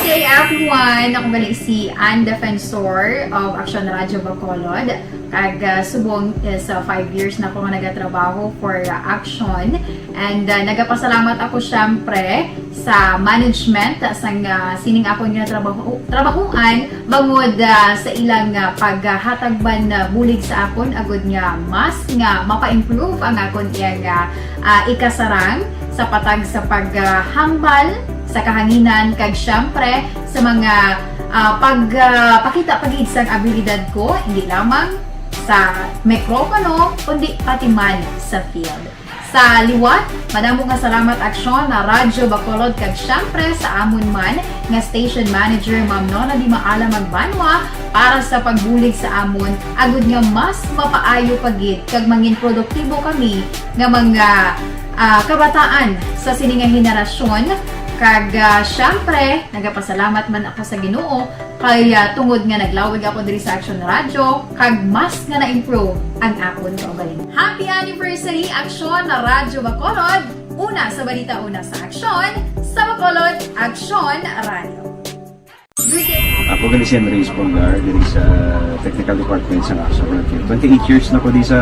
Hey everyone! Ako gali si Ann Defensor of Action Radio Bacolod. Kag, ah, subong is, ah, five years na ako nga nagatrabaho for, ah, Action. And, ah, nagapasalamat ako, syempre, sa management, ah, sang, ah, sining akon nga trabaho, trabahuan, bangod, ah, sa ilang, ah, paghatag man, ah, bulig sa akon, agud nga mas nga mapa-improve ang akon iyang, ah, ah, ikasarang sa patag sa paghambal sa kahanginan, kag, syempre, sa mga, ah, pag, ah, pakita pa gid sang abilidad ko, hindi lamang sa mikropono, kundi pati man sa field. Sa liwat, madamo nga salamat, Aksyon, na Radyo Bacolod, kag syempre sa amon man nga station manager, Ma'am Nona Di Maala Magbanwa, para sa pagbulig sa amon, agud nga mas mapaayo pa gid kag mangin produktibo kami nga mga, ah, kabataan sa sini nga henerasyon. Kag, ah, syempre, nagapasalamat man ako sa Ginoo kay, ah, tungod nga naglawig ako diri sa Action Radio, kag mas nga na-improve ang akon kaugalingon. Happy anniversary, Action Radyo Bacolod! Una sa balita, una sa aksyon, sa Bacolod, Action Radio. Good day. Ako gali si Andres Polgar, diri sa technical department sa Action Radio. Twenty-eight years na ko di sa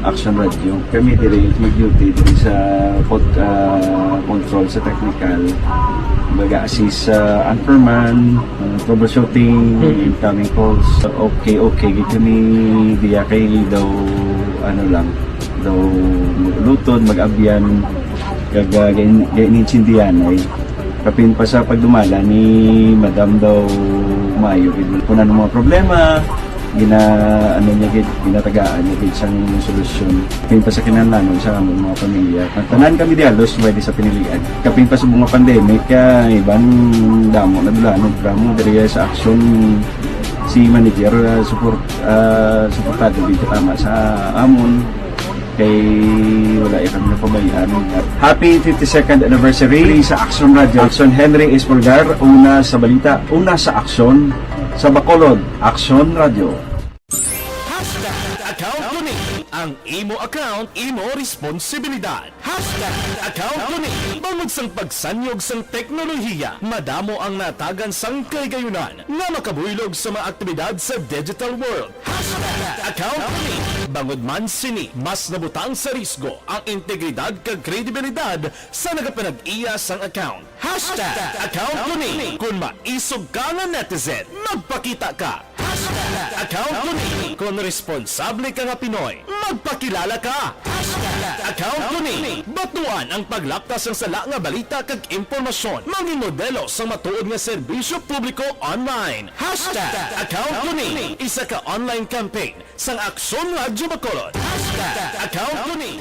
Action Radio. Kami diri mag-duty diri sa pod-, ah, control sa technical. Mag-assist sa anchorman, ah, troubleshooting, incoming calls. Okay, okay, gid kami diya kay daw, ano lang, daw mag-ulutod, mag-abyan, kag, ah, gain-, gainintindihan ay. Kapin pa sa pagdumala ni Madam daw maayo gid. Kung ano mga problema, gina-, ano niya gid, ginatagaan niya gid sang solusyon. Kapin pa sa kinahanglanon sa among mga pamilya. Ang tanan kami di halos pwede sa pinilian. Kapin pa sa mga pandemic, ah, iban damo na dulanon, damo diri sa aksyon si manager, ah, support, ah, suportado gid tama sa amon. Kay wala ya kami napabayaan. Happy fifty-second anniversary sa Action Radio. Action Henry Espolgar, una sa balita, una sa aksyon, sa Bacolod, Action Radio. Hashtag account ko ni. Ang imo account, imo responsibilidad. Hashtag account ko ni. Bangod sang pagsanyog sang teknolohiya, madamo ang natagan sang kahigayunan nga makabuylog sa mga aktibidad sa digital world. Hashtag account ko ni. Bangod man sini, mas nabutang sa risgo ang integridad kag kredibilidad sa nagapanag-iya sang account. Hashtag account ko ni. Kon maisog ka nga netizen, magpakita ka. Hashtag account ko ni. Kon responsable ka nga Pinoy, magpakilala ka. Hashtag account ko ni. Batuan ang paglapta sang sala nga balita kag impormasyon. Mangin modelo sang matuod nga serbisyo publiko online. Hashtag account ko ni. Isa ka online campaign sang Aksyon Radyo Bacolod. Hashtag account ko ni.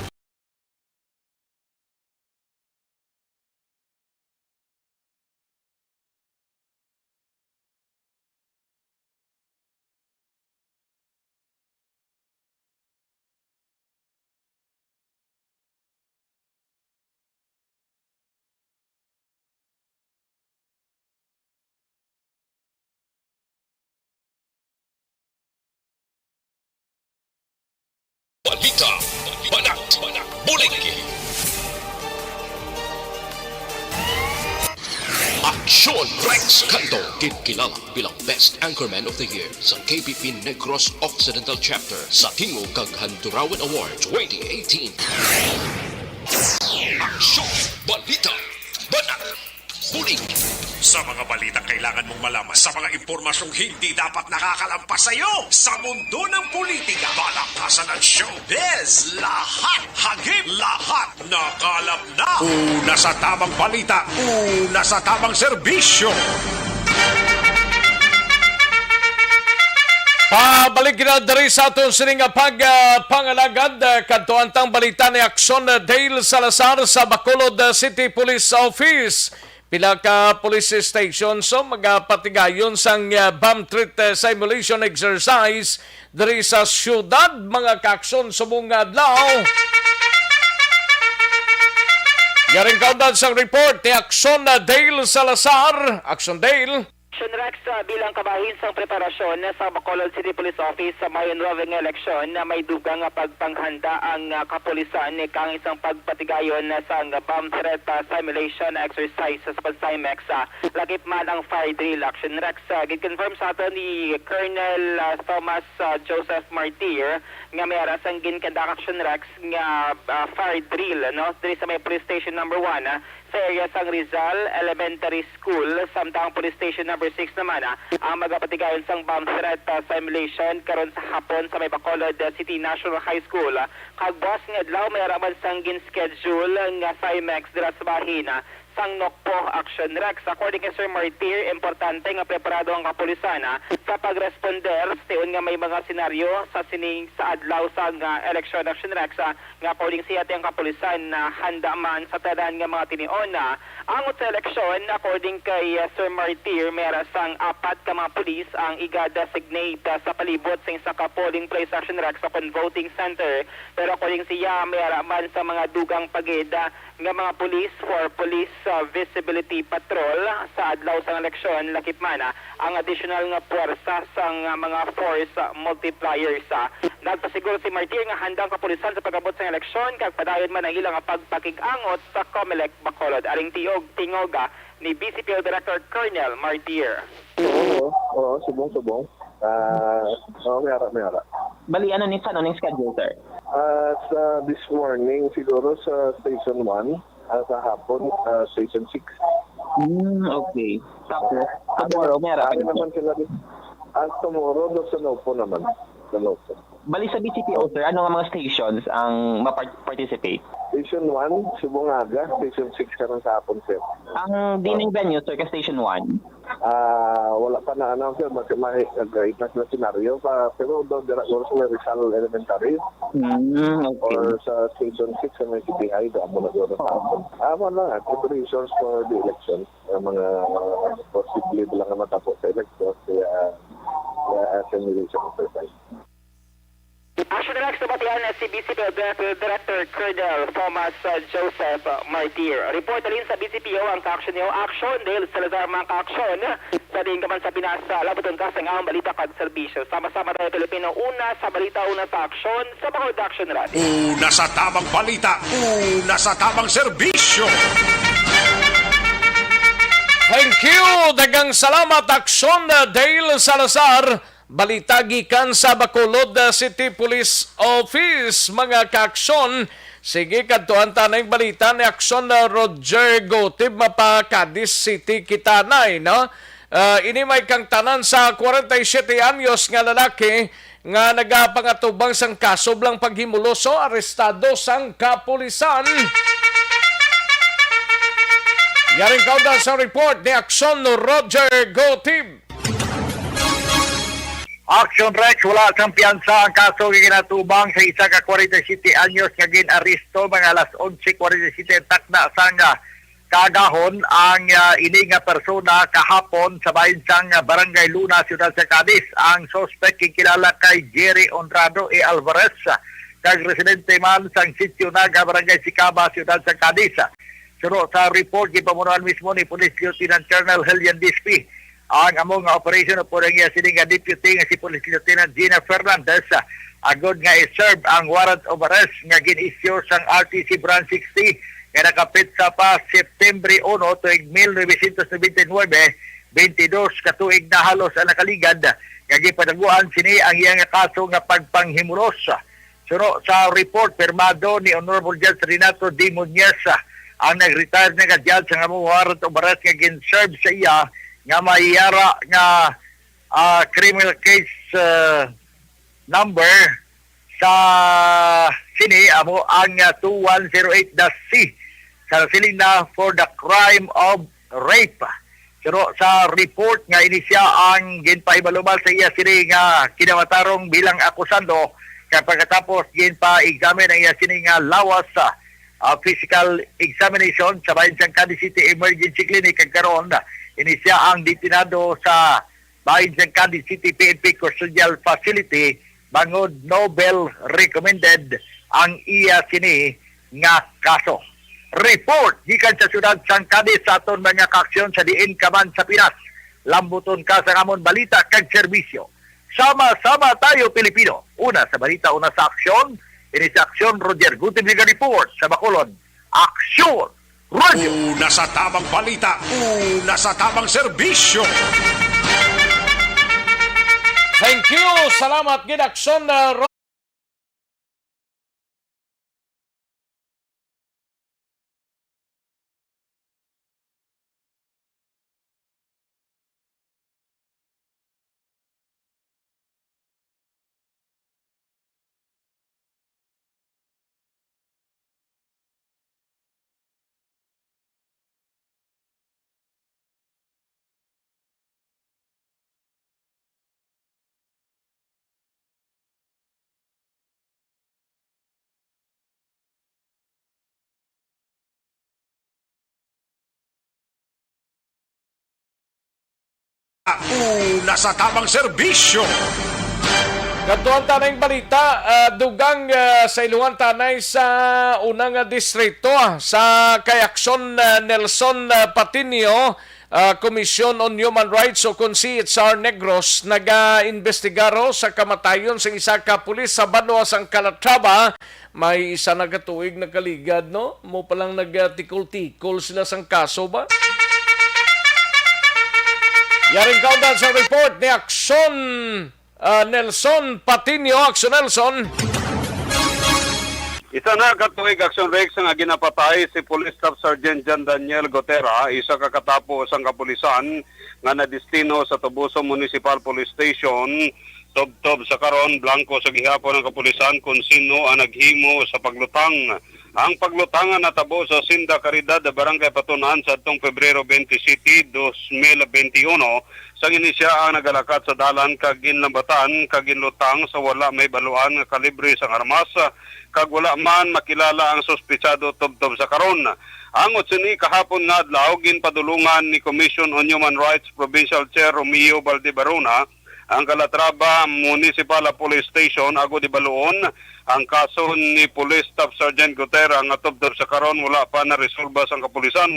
Balita, banat, bulig. Aksyon Rex Canto, ginkilala bilang Best Anchorman of the Year sa K P P Negros Occidental Chapter sa Tingog kag Handurawan Award twenty eighteen. Aksyon, balita, banat, bulig. Sa mga balitang kailangan mong malaman, sa mga impormasyong hindi dapat nakakalampas sa iyo, sa mundo ng politika, balakasan at showbiz, lahat hagip, lahat nakalap na. Una sa tamang balita, una sa tamang serbisyo. Pabalik na diri sa aton sini nga pag, ah, pangalagad, ah, kadto ang tang balita ni Aksyon, ah, Dale Salazar sa Bacolod, ah, City Police Office. Pila ka police stations so magapatigayon sang, ah, bomb threat, ah, simulation exercise diri sa syudad, mga kaaksyon, subong nga adlaw. Yaring kaundan sang report ni Aksyon, ah, Dale Salazar. Aksyon, Dale. Action Rex, ah, bilang kabahin sang preparasyon sa Bacolod City Police Office sa mayon ruweng nga eleksyon, na may dugang nga pagpanghanda ang, ah, kapulisan ni kang isang pagpatigayon na sang bomb threat, ah, simulation exercise sa Pansimex, ah, lakip man ang fire drill. Action Rex, ah, gid-confirm sa aton ni Colonel, ah, Thomas, ah, Joseph Martir nga may ara sang ginkandak Action Rex nga, ah, fire drill, no, diri sa may Police Station Number One, ah, sa area sang Rizal Elementary School, samtang Police Station Number Six naman, ah, ang magapatigayon sang bomb threat, ah, simulation karon sa hapon sa may Bacolod, ah, City National High School, ah, kag buas nga adlaw may ara man sang gin-schedule nga Simex dira sa bahin, ah, sang Nokpo. Action Rex. According kay Sir Martir, importante nga preparado ang kapulisan, ah, sa pagresponder tion nga may mga senaryo sa sining sa adlaw sang, ah, eleksyon. Action Rex, ah, nga according sa iya, ang kapulisan na handa man sa tanan nga mga tinion na angot sa eleksyon. According kay, uh, Sir Martir, may ara sang apat ka mga pulis ang iga-designate, uh, sa palibot sa isa ka polling place, Action Rex, sa kon voting center. Pero according sa iya, may ara man sa mga dugang pa gid, uh, nga mga pulis for police, uh, visibility patrol sa adlaw sang eleksyon, lakip man, uh, ang additional nga puwersa sang, ah, mga force, ah, multipliers, ah. Nagpasiguro si Martir nga handa ang kapulisan sa pag-abot sang eleksyon kag padayon man ang ila nga pagpakig-angot sa Comelec Bacolod. Aring tiog, tingog, ah, ni V C P O Director Colonel Martir. Oo, oo, subong, subong. Ah, oo, may ara, may ara. Bali, ano ni, ano ning schedule, sir? Ah, sa this morning, siguro sa Station One, ah, sa hapon, ah, Station Six. Hmm, okay. Tapos, tomorrow, may ara pa Ano gid? naman sila di-, ah, tomorrow, do sa Nokpo naman. Sa Nokpo. Bali sa V C P O, sir, ano nga mga stations ang mapar-, participate? Station One, subong nga aga, Station Six karon sa hapon, sir. Ang dining venue, sir, ka Station One? Ah, wala pa na, ano, sir, mag-, may, nag-, na sila senaryo pa, pero do, dira, siguro sa may Rizal Elementary Hmm, okay. or sa Station Six sa may C P I, do, amo na siguro sa Oo. hapon. Ah, wala, preparations for the election. Ang mga, mga posible lang na matapo sa election, kaya, kaya simulation exercise. Action Rex, nabatian na si V C P O Director, Director Colonel Thomas, uh, Joseph, uh, Martir. Report halin sa V C P O ang kaaksyon niyo. Action, Dale Salazar, mga kaaksyon. Sa diin ka man sa Pinas, uh, labuton ka sa ang balita kag serbisyo. Sama-sama tayo, Pilipino. Una sa balita, una sa aksyon. Sa Bacolod Action Radio. Una sa tamang balita, una sa tamang serbisyo. Thank you. Daghang salamat, Aksyon, uh, Dale Salazar. Balita gikan sa Bacolod, uh, City Police Office, mga kaaksyon. Sige, kadtuan ta na yung balita ni Aksyon, uh, Roger Gotib, mapa Cadiz City kita na, eh, no? Uh, ini may kangtanan sa kwarenta y siyete anyos nga lalaki nga nagapangatubang sang kaso blang paghimuloso, arestado sang kapulisan. Yaring kaunda sa report ni Aksyon, Roger Gotib. Action Rex, wala sang piyansa ang kaso nga ginatubang sa isa ka kwarenta y siyete anyos nga gin-aresto mga alas onse kwarenta y siyete ang takna sang, ah, kaagahon ang, ah, ini nga persona kahapon sa bahin sang, ah, Barangay Luna, Siyudad sa Cadiz. Ang suspect ginkilala kay Jerry Honrado A. Alvarez, ah, kag residente man sang Sitio Naga, Barangay Sicaba, Siyudad sa Cadiz. Suno sa report, gipamunuan mismo ni Police Lieutenant Colonel Helian Dispi ang amo nga operation upod ang iya sini nga deputy nga si Police Lieutenant Gina Fernandez, ah, agod nga i-serve ang warrant of arrest nga gin-issue sang R T C Branch sixty nga nakapitsa pa September uno tuig mil novecientos nobenta y nuebe, twenty-dos ka tuig na halos ang nakaligad nga gipadaguan sini ang iya nga kaso nga pagpanghimulos. Suno sa report, pirmado ni Honorable Judge Renato D. Muñez, ah, ang nag-retire na nga judge, ang among warrant of arrest nga gin-serve sa iya nga may yara nga, ah, criminal case, ah, number sa sini, amo ang, ah, two one zero eight dash C sa siling na for the crime of rape. Pero sa report nga ini siya ang ginpahibalumal sa iya sini nga kinamatarong bilang akusado, kay pagkatapos ginpa-examine ang iya sini nga lawas sa, ah, physical examination sa bahin sang Cadiz City Emergency Clinic, kag karon ini siya ang detenado sa bahin sang Cadiz City P N P Custodial Facility bangod nobel recommended ang iya sini nga kaso. Report gikan sa siyudad sang Cadiz sa aton mga kaaksyon sa diin ka man sa Pinas. Lambuton ka sa amon balita kag serbisyo. Sama-sama tayo, Pilipino. Una sa balita, una sa aksyon. Ini sa aksyon, Roger Gutib, report sa Bacolod. Aksyon! Radyo. Una sa tamang balita, una sa tamang serbisyo. Thank you. Salamat gid, Aksyon, uh, Ro- Una sa tamang serbisyo. Kadtuan ta na yung balita, ah, dugang, ah, sa iluhan tanay sa unang, ah, distrito, ah, sa kay Aksyon, ah, Nelson, ah, Patino, ah, Commission on Human Rights o kon C H R Negros, naga-imbestigar sa kamatayon sang isa ka pulis sa banwa sang Calatrava. May isa na ka tuig nakaligad, no? Mo palang nagtikol-tikol sila sang kaso ba? Yaring kaundan sa report ni Aksyon, ah, Nelson Patino. Aksyon, Nelson. Isa na ka tuig, Aksyon Rex, nga ginapatay si Police Staff Sergeant John Daniel Gotera, isa ka katapo sang kapulisan nga nadestino sa Toboso Municipal Police Station. Tubtob sa karon, blanko sa gihapon ang kapulisan kon sino ang naghimo sa paglutang. Ang paglutang nga natabo sa Hacienda Caridad, Barangay Patunan, sa adtong Pebrero twenty-seven, twenty twenty-one, sang ini siya ang nagalakat sa dalan kag ginlambatan kag ginlutang sa wala mahibaluan nga kalibre sang armas, kag wala man makilala ang suspetsado tubtob sa karon. Ang sini kahapon nga adlaw, ginpadulungan ni Commission on Human Rights Provincial Chair Romeo Baldebarona ang Calatrava Municipal Police Station agod hibaluon ang kaso ni Police Staff Sergeant Gutera nga tubtob sa karon wala pa naresolba sang kapulisan.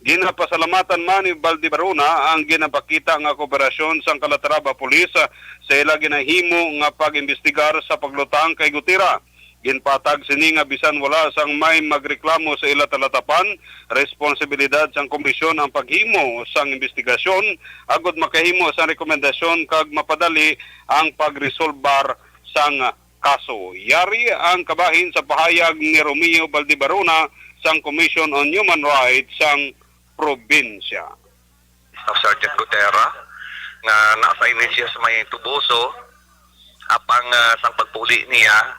Ginapasalamatan man ni Baldebarona ang ginapakita nga kooperasyon sang Calatrava Police sa ila ginahimo nga pag-imbestigar sa paglutang kay Gutera. Ginpatag sini nga bisan wala sang may magreklamo sa ila talatapan, responsibilidad sang komisyon ang paghimo sang imbestigasyon agod makahimo sang rekomendasyon kag mapadali ang pagresolbar sang kaso. Yari ang kabahin sa pahayag ni Romeo Baldibarona sang Commission on Human Rights sang probinsya. Sergeant Gutera, nga na-assign ni siya sa may Tubuso, apang, ah, sang pagpuli niya,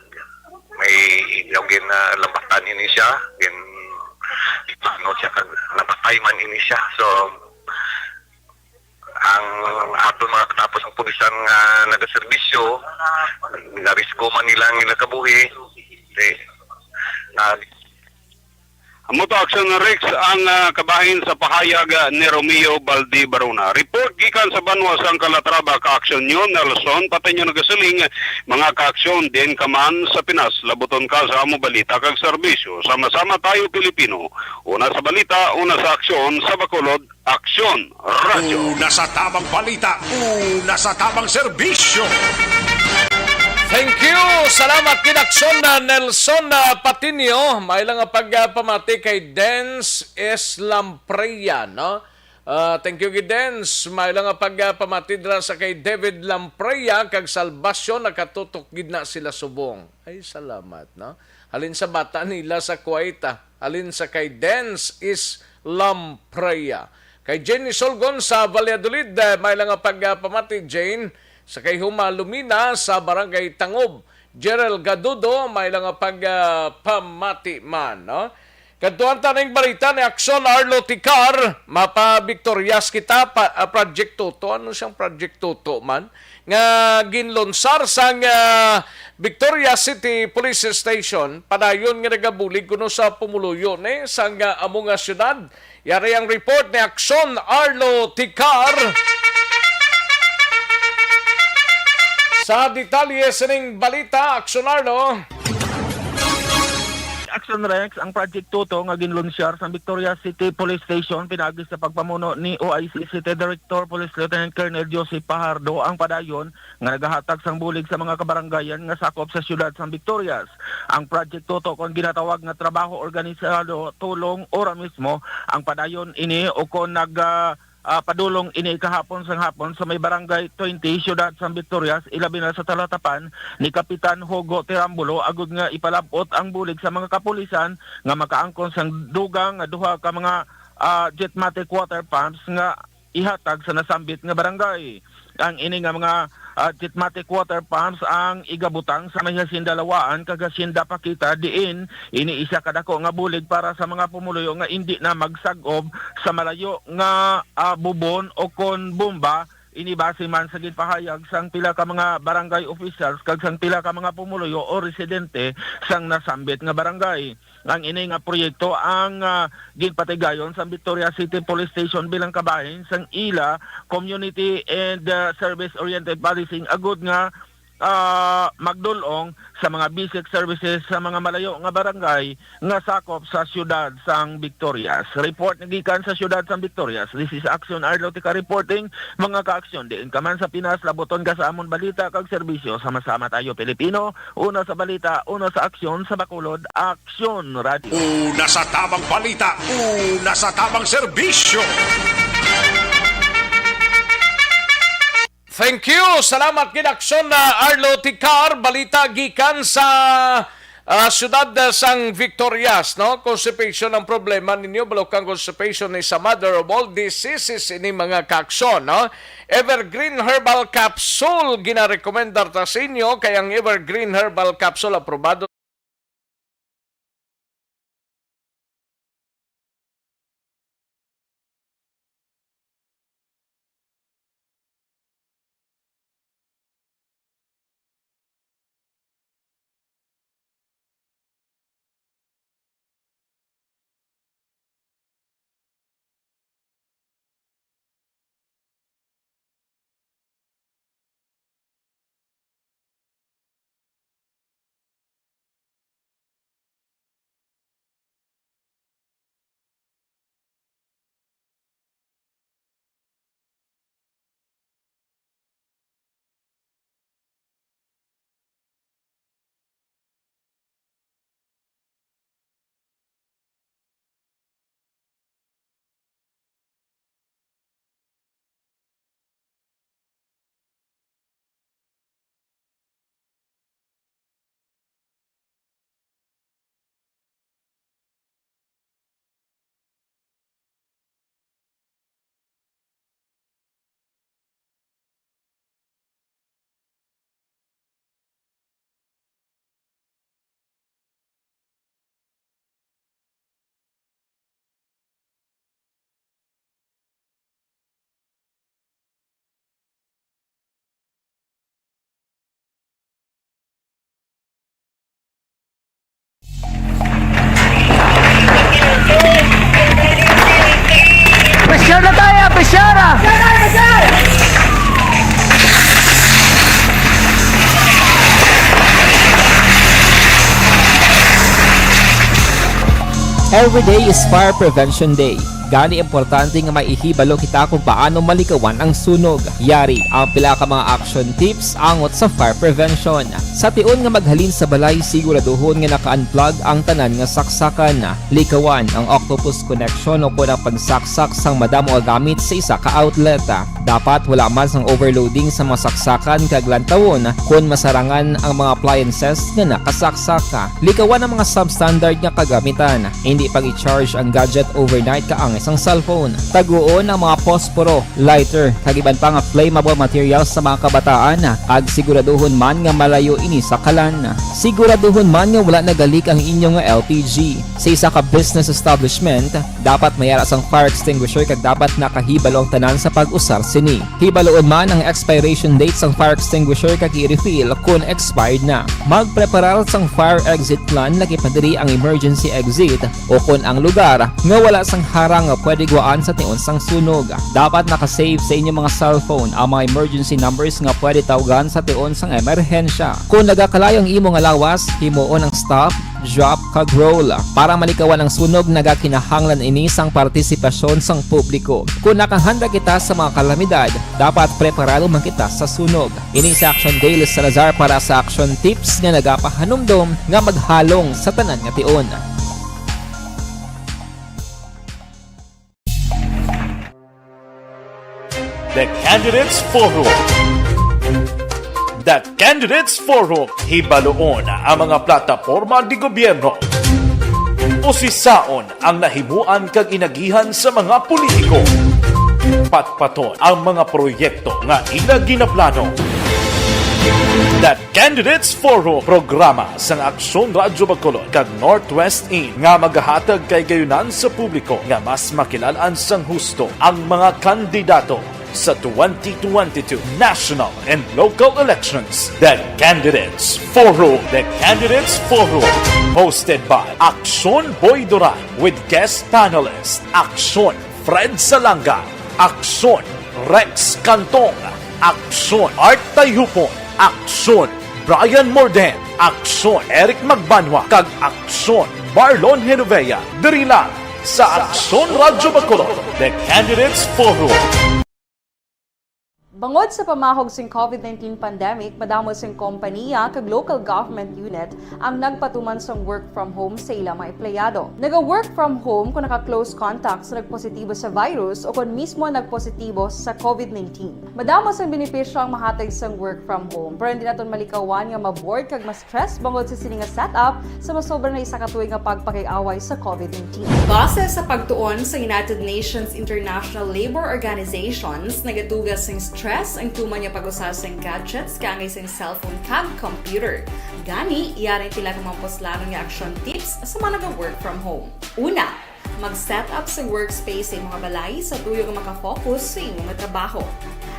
may gin, ah, lambatan ini siya, gin, ano siya, kag napatay man ini siya. So, ang aton mga katapos ang pulisan nga nagaserbisyo, narisko man nila ang ilang kabuhi, di, na Amo to, Action Rex, ang, ah, kabahin sa pahayag, ah, ni Romeo Baldi Barona. Report gikan sa banwa sang Calatrava, ka-aksyon niyo, Nelson Patiño nagasiling, mga ka-aksyon, diin ka man sa Pinas, labuton ka sa amo balita kag serbisyo. Sama-sama tayo, Pilipino. Una sa balita, una sa aksyon, sa Bacolod, Aksyon Radio. Una sa tamang balita, una sa tamang serbisyo. Thank you. Salamat gid, Aksyon na Nelson na Patinio. May lang nga pagpamati kay Dens S. Lamprea, no? Ah, thank you gid, Dens. May lang nga pagpamati dira sa kay David Lamprea kag Salvacion, nakatutok gid na sila subong. Ay, salamat, no? Halin sa bata nila sa Kuwait, ah. Halin sa kay Dens is Lamprea. Kay Jenny Solgon sa Valladolid, eh, may lang nga pagpamati, Jane. Sa kay Huma Lumina sa Barangay Tangob. Gerald Gadudo, may lang nga pagpamati man, no? Kadtuan ta ning balita ni Aksyon Arlo Ticar, mapa-Victorias kita, pa, ah, Project Toto. Ano siyang Project Toto man? Nga ginlunsar sang, ah, Victoria City Police Station, padayon nga nagabulig kuno sa pumuluyo ni sang, ah, amo nga syudad. Yari ang report ni Aksyon Arlo Ticar. Sa detalye sining balita, Aksyon Arlo. Action Rex, ang Project Toto nga ginlunsyar sa Victoria City Police Station pinaagi sa pagpamuno ni O I C City Director Police Lieutenant Colonel Joseph Pajardo ang padayon nga nagahatag sang bulig sa mga kabarangayan nga sakop sa siyudad sang Victorias. Ang Project Toto kon ginatawag nga trabaho organisado, tulong, ora mismo ang padayon ini o kon nag, ah, ah, padulong ini kahapon sang hapon sa may Barangay Twenty, siyudad sang Victorias, ilabi na sa talatapan ni Kapitan Hugo Tirambulo, agud nga ipalab-ot ang bulig sa mga kapulisan nga makaangkon sang dugang nga duha ka mga, ah, Jetmatic water pumps nga ihatag sa nasambit nga barangay. Ang ini nga mga, ah, Jetmatic water pumps ang igabutang sa may Hacienda Lawaan kag Hacienda Pakita, diin ini isa ka dako nga bulig para sa mga pumuluyo nga indi na magsag-ob sa malayo nga, ah, bubon o kon bomba. Ini base man sa ginpahayag sang pila ka mga barangay officials kag sang pila ka mga pumuluyo o residente sang nasambit nga barangay. Ang ini nga proyekto ang, ah, ginpatigayon sang Victoria City Police Station bilang kabahin sang ila community and, ah, service-oriented policing, agud nga, ah, magdul-ong sa mga basic services sa mga malayo nga barangay nga sakop sa siyudad sang Victorias. Report nga gikan sa siyudad sang Victorias. This is Action Arlo Tika reporting. Mga ka-aksyon, diin ka man sa Pinas, labuton ka sa amon balita kag serbisyo. Sama-sama tayo, Pilipino. Una sa balita, una sa aksyon, sa Bacolod, Aksyon Radio. Una sa tamang balita, una sa tamang serbisyo. Thank you. Salamat gid, Aksyon na Arlo Ticar. Balita gikan sa, ah, siyudad, ah, sang Victorias, no? Constipation ang problema ninyo, balukang constipation is a mother of all diseases ini, mga ka-aksyon, no? Evergreen Herbal Capsule, ginarekomendar ta sa inyo, kay ang Evergreen Herbal Capsule aprobado Every day is Fire Prevention Day. Gani, importante nga maihibalo kita kung paano malikawan ang sunog. Yari ang pila ka mga action tips angot sa fire prevention. Sa tion nga maghalin sa balay, siguraduhon nga naka-unplug ang tanan nga saksakan. Likawan ang octopus connection o kon ang pagsaksak sang madamo nga gamit sa isa ka outlet. Dapat wala man sang overloading sa mga saksakan kag lantawon kon masarangan ang mga appliances nga nakasaksak. Likawan ang mga substandard nga kagamitan. Hindi pag-i-charge ang gadget overnight kaangay sang cellphone. Taguon ang mga posporo, lighter, kag iban pa nga flammable materials sa mga kabataan, kag siguraduhon man nga malayo ini sa kalan. Siguraduhon man nga wala nagalik ang inyo nga L P G. Sa isa ka business establishment, dapat may ara sang fire extinguisher kag dapat nakahibalo ang tanan sa pag-usar sini. Hibaloon man ang expiration date sang fire extinguisher kag i-refill kon expired na. Magpreparar sang fire exit plan, lagi pa diri ang emergency exit, o kon ang lugar nga wala sang harang nga pwede guwaan sa tion sang sunog. Dapat naka-save sa inyong mga cellphone ang mga emergency numbers nga pwede tawgan sa tion sang emerhensya. Kon nagakalayo ang imo nga lawas, himuon ang stop, drop, kag roll. Para malikawan ang sunog, nagakinahanglan ini sang partisipasyon sang publiko. Kon nakahanda kita sa mga kalamidad, dapat preparado man kita sa sunog. Ini si Action Dale Salazar para sa Action Tips nga nagapahanumdom nga maghalong sa tanan nga tion. The Candidates Forum. The Candidates Forum, hibaloon ang mga plataporma di gobyerno. Usisaon ang nahimuan kag inagihan sa mga politiko. Patpaton ang mga proyekto nga ila ginaplano. The Candidates Forum, programa sang Aksyon Radyo Bacolod kag Northwest In nga magahatag kahigayonan sa publiko nga mas makilal-an sang husto ang mga kandidato sa twenty twenty-two national and local elections. The Candidates Forum. The Candidates Forum, hosted by Aksyon Boy Duran with guest panelist Aksyon Fred Salanga, Aksyon Rex Cantong, Aksyon Art Tayhupon, Aksyon Brian Morden, Aksyon Eric Magbanwa, kag Aksyon Marlon Genovea, diri lang sa Aksyon Radyo Bacolod, The Candidates Forum. Bangod sa pamahog sing COVID nineteen pandemic, madamo sing kompanya kag local government unit ang nagpatuman sang work from home sa ila mga empleyado. Naga-work from home kon naka-close contact sa nagpositibo sa virus o kon mismo nagpositibo sa COVID nineteen. Madamo sang benepisyo ang mahatag sang work from home, pero hindi naton malikawan nga ma-bored kag ma-stress bangod sa sini nga setup sa masobra na isa ka tuig nga pagpakig-away sa COVID nineteen. Base sa pagtuon sa United Nations International Labor Organizations, nagatuga sing stress ang tuman nga pag-usa sing gadgets kaangay sing cellphone kag computer. Gani, yari pila ka mga puslanon nga action tips sa mga naga-work from home. Una, mag-set up sa workspace sa imong balay sa tuyo nga maka-focus sa imo nga trabaho.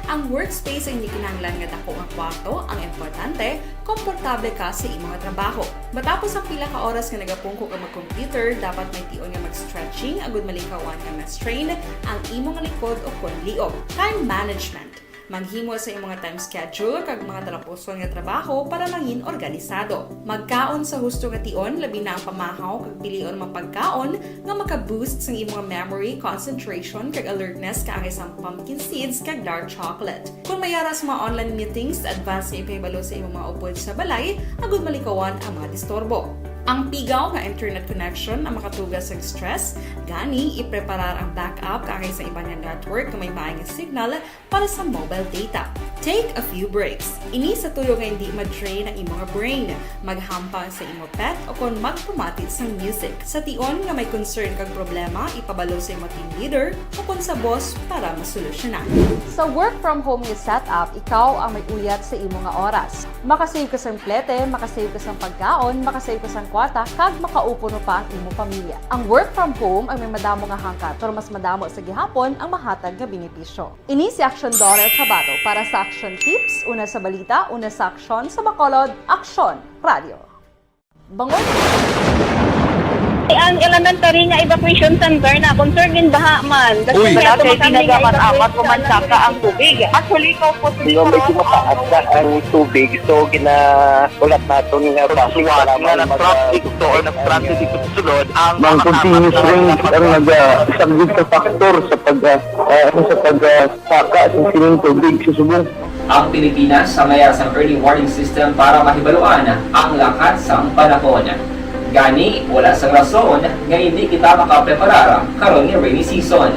Ang workspace ang hindi kinahanglan nga dako nga kwarto, ang importante, komportable ka sa imo nga trabaho. Matapos ang pila ka oras nga nagapungko ka mag-computer, dapat may tion nga mag-stretching agud malikawan nga ma-strain ang imo nga likod o kon liog. Time management. Maghimo sa imong time schedule kag mga talapuson nga trabaho para mangin organisado. Magkaon sa husto nga tion, labi na ang pamahaw kag pilion mga pagkaon nga maka-boost sang imong memory, concentration, kag alertness kaangay sang pumpkin seeds kag dark chocolate. Kung may ara sa mga online meetings, advance nga ipahibalo sa imong mga upod sa balay agud malikawan ang mga disturbo. Ang pigaw nga internet connection ang makatuga sa stress, gani ipreparar ang backup kaangay sa iban nga network nga may maay nga signal para sa mobile data. Take a few breaks. Ini sa tuyo nga hindi ma-drain ang imo nga brain. Maghampang sa imo pet o kon magpamati sang music. Sa tion nga may concern kag problema, ipabalo sa imo team leader o kon sa boss para masolusyonan. Sa work from home nga setup, ikaw ang may uyat sa imo nga oras. Makasave ka sang plete, makasave ka sang pagkaon, makasave ka sang kwarta, kag makaupod pa ang imo pamilya. Ang work from home ang may madamo nga hangkat, pero mas madamo sa gihapon ang mahatag nga benepisyo. Ini si Aksyon Dorel Cabato para sa Aksyon Tips, una sa balita, una sa aksyon, sa Bacolod, Aksyon Radio. Bangod Ang elementary nga evacuation center na concern din baha man. Kasi Uy. Wala kay tinaga man amat ko man saka ang tubig. Actually, ko po Yung medyo mataas na ang tubig, so ginaulat naton nga Pagsuwat nga nag-traffic to or nag-traffic dito sa sulod, ang Mang mga continuous tama rain na ang naga-, isang big factor sa pag, ah, ah, ano, sa pag, ah, saka sa sining tubig sa subong. Ang Pilipinas sa mayar sang early warning system para mahibaluan ang lakat sang panahon. Gani, wala sang rason nga hindi kita makapreparar karon nga rainy season.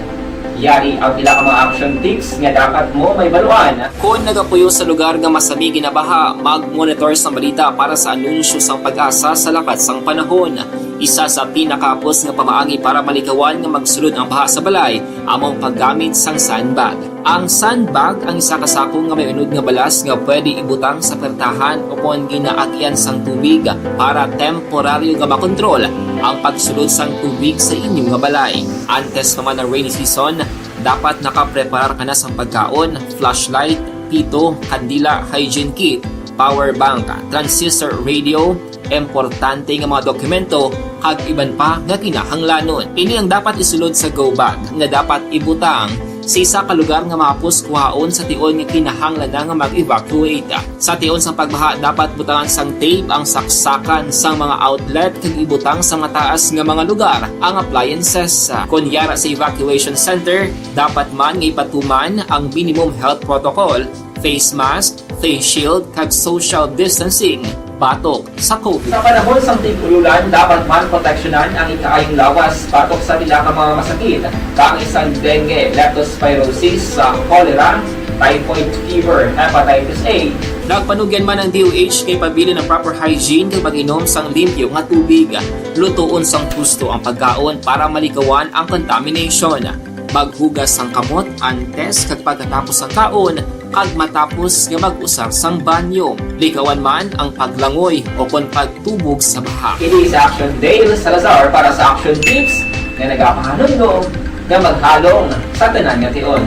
Yari ang pila ka mga action tips nga dapat mo mahibaluan. Kon nagapuyo sa lugar nga masami ginabaha, mag-monitor sang balita para sa anunsyo sang PAGASA sa lakat sang panahon. Isa sa pinakahapos nga pamaagi para malikawan nga magsulod ang baha sa balay amo ang paggamit sang sandbag. Ang sandbag ang isa ka sako nga may unod nga balas nga pwede ibutang sa pertahan o kon ginaagian sang tubig para temporaryo nga makontrol ang pagsulod sang tubig sa inyo nga balay. Antes pa man ang rainy season, dapat nakapreparar ka na sang pagkaon, flashlight, pito, kandila, hygiene kit, power bank, transistor radio, importante nga mga dokumento, kag iban pa nga kinahanglanon. Ini ang dapat isulod sa go bag nga dapat ibutang sa isa ka lugar nga mahapos kuhaon sa tion nga kinahanglan na nga mag-evacuate. Sa tion sang pagbaha, dapat butangan sang tape ang saksakan sang mga outlet kag ibutang sa mataas nga mga lugar ang appliances. Kon yara sa evacuation center, dapat man nga ipatuman ang minimum health protocol, face mask, face shield, kag social distancing batok sa COVID. Sa panahon sang tig-ululan, dapat man proteksyonan ang ikaayong lawas batok sa pila ka mga masakit, kaangay sang dengue, leptospirosis, sa cholera, typhoid fever, hepatitis A. Nagpanugyan man ang D O H kay pabilin ang proper hygiene kag pag-inom sang limpyo nga tubig, lutoon sang husto ang pagkaon para malikawan ang contamination. Maghugas sang kamot antes kag pagkatapos sang kaon, kag matapos nga mag-usar sang banyo. Likawan man ang paglangoy o kon pagtubog sa baha. Ini si Action Dale Salazar para sa Action Tips nga nagapahanumdom nga maghalong sa tanan nga tion.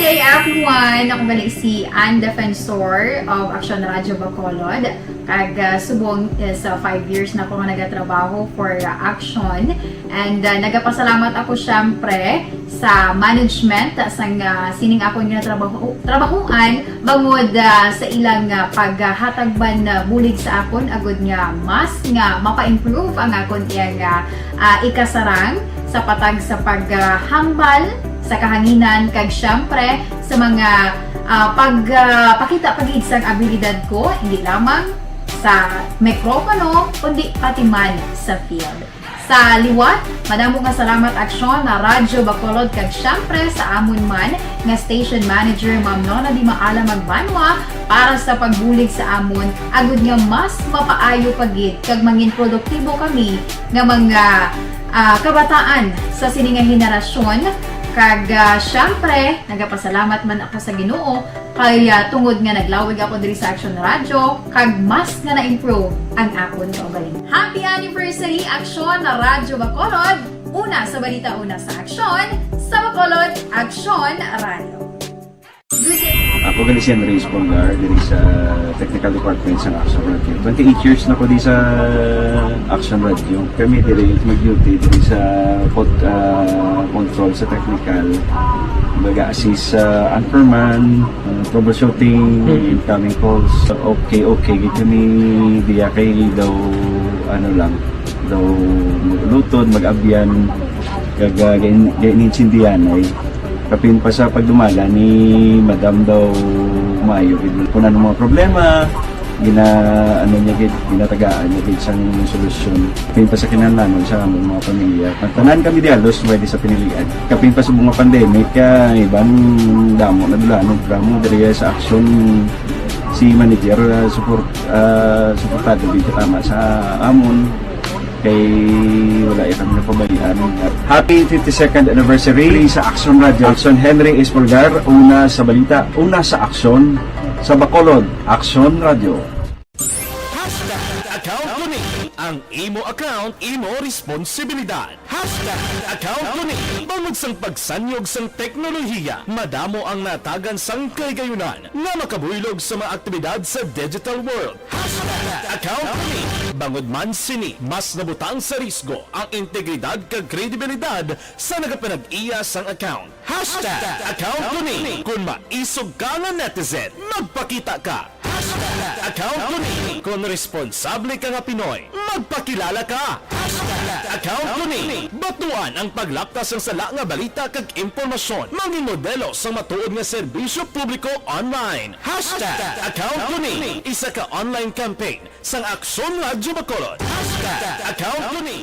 Good day, everyone! Ako gali si Ann Defensor of Action Radio Bacolod. Kag, ah, subong is, ah, five years na ako nga nagatrabaho for, ah, Action. And, ah, nagapasalamat ako, syempre, sa management sang, ah, sining akon nga trabaho, trabahoan bangod, ah, sa ilang, ah, paghatag man, ah, bulig sa akon agud nga mas nga mapa-improve ang akon iyang, ah, ah, ikasarang sa patag sa paghambal sa kahanginan kag, syempre, sa mga, ah, pag, ah, pakita pa gid sang abilidad ko, hindi lamang sa mikropono, kundi pati man sa field. Sa liwat, madamo nga salamat, Aksyon, na Radyo Bacolod, kag syempre sa amon man nga station manager, Ma'am Nona Di Maala Magbanwa, para sa pagbulig sa amon, agud nga mas mapaayo pa gid kag mangin produktibo kami nga mga, ah, kabataan sa sini nga henerasyon. Kag, ah, syempre, nagapasalamat man ako sa Ginoo kay, ah, tungod nga naglawig ako diri sa Action Radio, kag mas nga na-improve ang akon kaugalingon. Happy anniversary, Action Radio Bacolod! Una sa balita, una sa aksyon, sa Bacolod, Action Radio. Good day. Ako gali si Henry Espolgar, diri sa technical department sa Action Radio. Twenty-eight years na ko di sa Action Radio. Kami diri mag-duty diri sa pod-, ah, control sa technical. Baga assist sa anchorman, ah, troubleshooting, Mm. incoming calls. Okay, okay, gid kami diya kay daw, ano lang, daw lutod, mag-abyan, kag, ah, gain-, gainintindihan ay. Kapin pa sa pagdumala ni Madam daw maayo gid. Kung ano mga problema, gina-, ano niya gid, ginatagaan niya gid sang solusyon. Kapin pa sa kinahanglanon sa among mga pamilya. Ang tanan kami di halos pwede sa pinilian. Kapin pa sa mga pandemic, ah, iban damo na dulanon, damo diri sa aksyon si manager, ah, support, ah, suportado gid katama sa amon. Kay wala ya kami napabayaan. Happy fifty-second anniversary sa Action Radio. Action Henry Espolgar, una sa balita, una sa aksyon, sa Bacolod, Action Radio. Hashtag account ko ni. Ang imo account, imo responsibilidad. Hashtag account ko ni. Bangod sang pagsanyog sang teknolohiya, madamo ang natagan sang kahigayunan nga makabuylog sa mga aktibidad sa digital world. Hashtag account ko ni. Bangod man sini, mas nabutang sa risgo ang integridad kag kredibilidad sa nagapanag-iya sang account. Hashtag account ko ni. Kung maisog ka nga netizen, magpakita ka. Hashtag account ko ni. Kung responsable ka nga Pinoy, magpakilala ka. Hashtag account ko ni. Batuan ang paglapta sang sala nga balita kag impormasyon. Mangin modelo sang matuod nga serbisyo publiko online. Hashtag account ko ni. Isa ka online campaign sang Aksyon Radyo Bacolod. Hashtag account ko ni.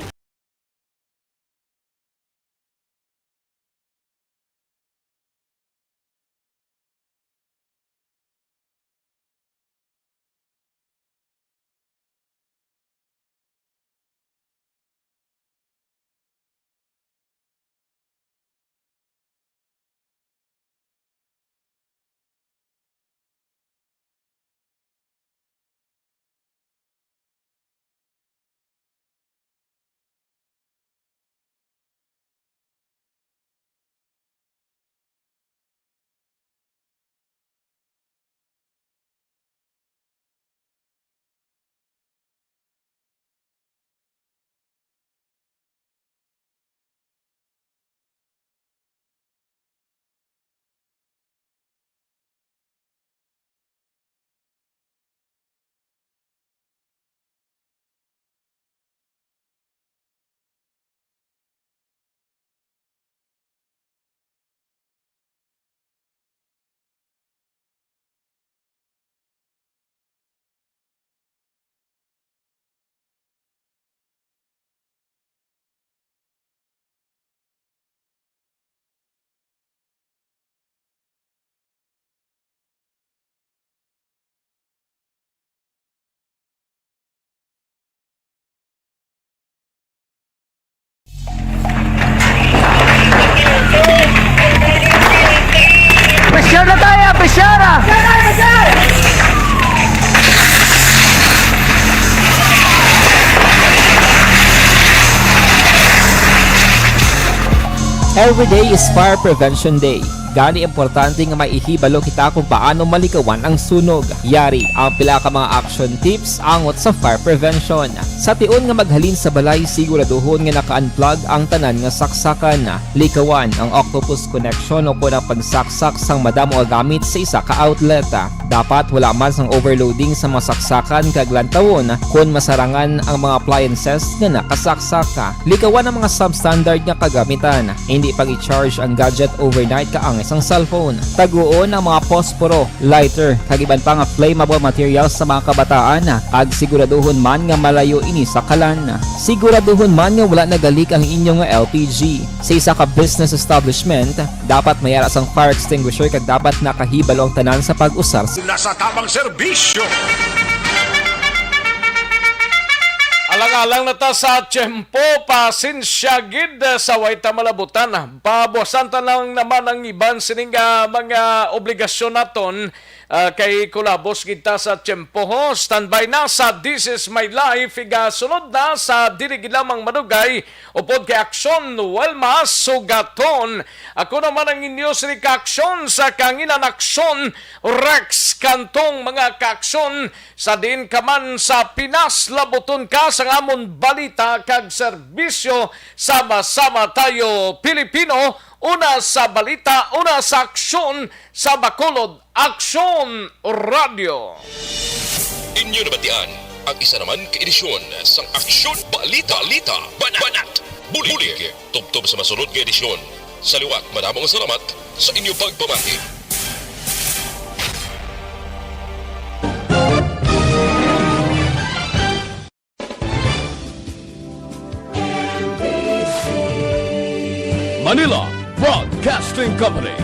Pressure na tayo, pressure na! Every day is Fire Prevention Day. Gani, importante nga maihibalo kita kung paano malikawan ang sunog. Yari ang pila ka mga action tips angot sa fire prevention. Sa tion nga maghalin sa balay, siguraduhon nga naka-unplug ang tanan nga saksakan. Likawan ang octopus connection o kon ang pagsaksak sang madamo nga gamit sa isa ka outlet. Dapat wala man sang overloading sa mga saksakan kag lantawon kon masarangan ang mga appliances nga nakasaksak. Likawan ang mga substandard nga kagamitan. Hindi pag-i-charge ang gadget overnight kaangay sang cellphone. Taguon ang mga posporo, lighter, kag iban pa nga flammable materials sa mga kabataan, kag siguraduhon man nga malayo ini sa kalan. Siguraduhon man nga wala nagalik ang inyo nga L P G. Sa isa ka business establishment, dapat may ara sang fire extinguisher kag dapat nakahibalo ang tanan sa pag-usar. Nasa tamang serbisyo. Alang-alang na ta sa tiyempo, pasensya gid sa way ta malabutan. Pabuasan ta lang naman ang iban sining, ah, mga obligasyon naton, ah, kay kulabos gid ta sa tiyempo, ho. Standby na sa This Is My Life, igasunod na sa dili gid lamang madugay, upod kay Aksyon Wilma Sugaton. Ako naman ang inyo sini ka-aksyon sa Kangilan Aksyon, Rex Cantong, mga ka-aksyon. Sa diin ka man sa Pinas, labuton ka sang amon balita kag serbisyo. Sama-sama tayo, Pilipino, una sa balita, una sa aksyon, sa Bacolod Aksyon Radio. Inyo nabatian ang isa naman ka edisyon sang Aksyon Balita, Balita, Banat, Banat, Bulig. Bulig. Tubtob sa masunod nga edisyon. Sa liwat, madamo nga salamat sa inyo pagpamati. Manila Broadcasting Company.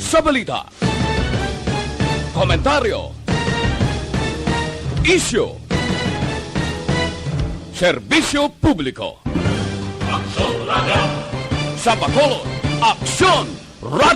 Sa balita, komentaryo, isyu, serbisyo publiko. Aksyon Radyo. Sa Bacolod, Aksyon Radyo.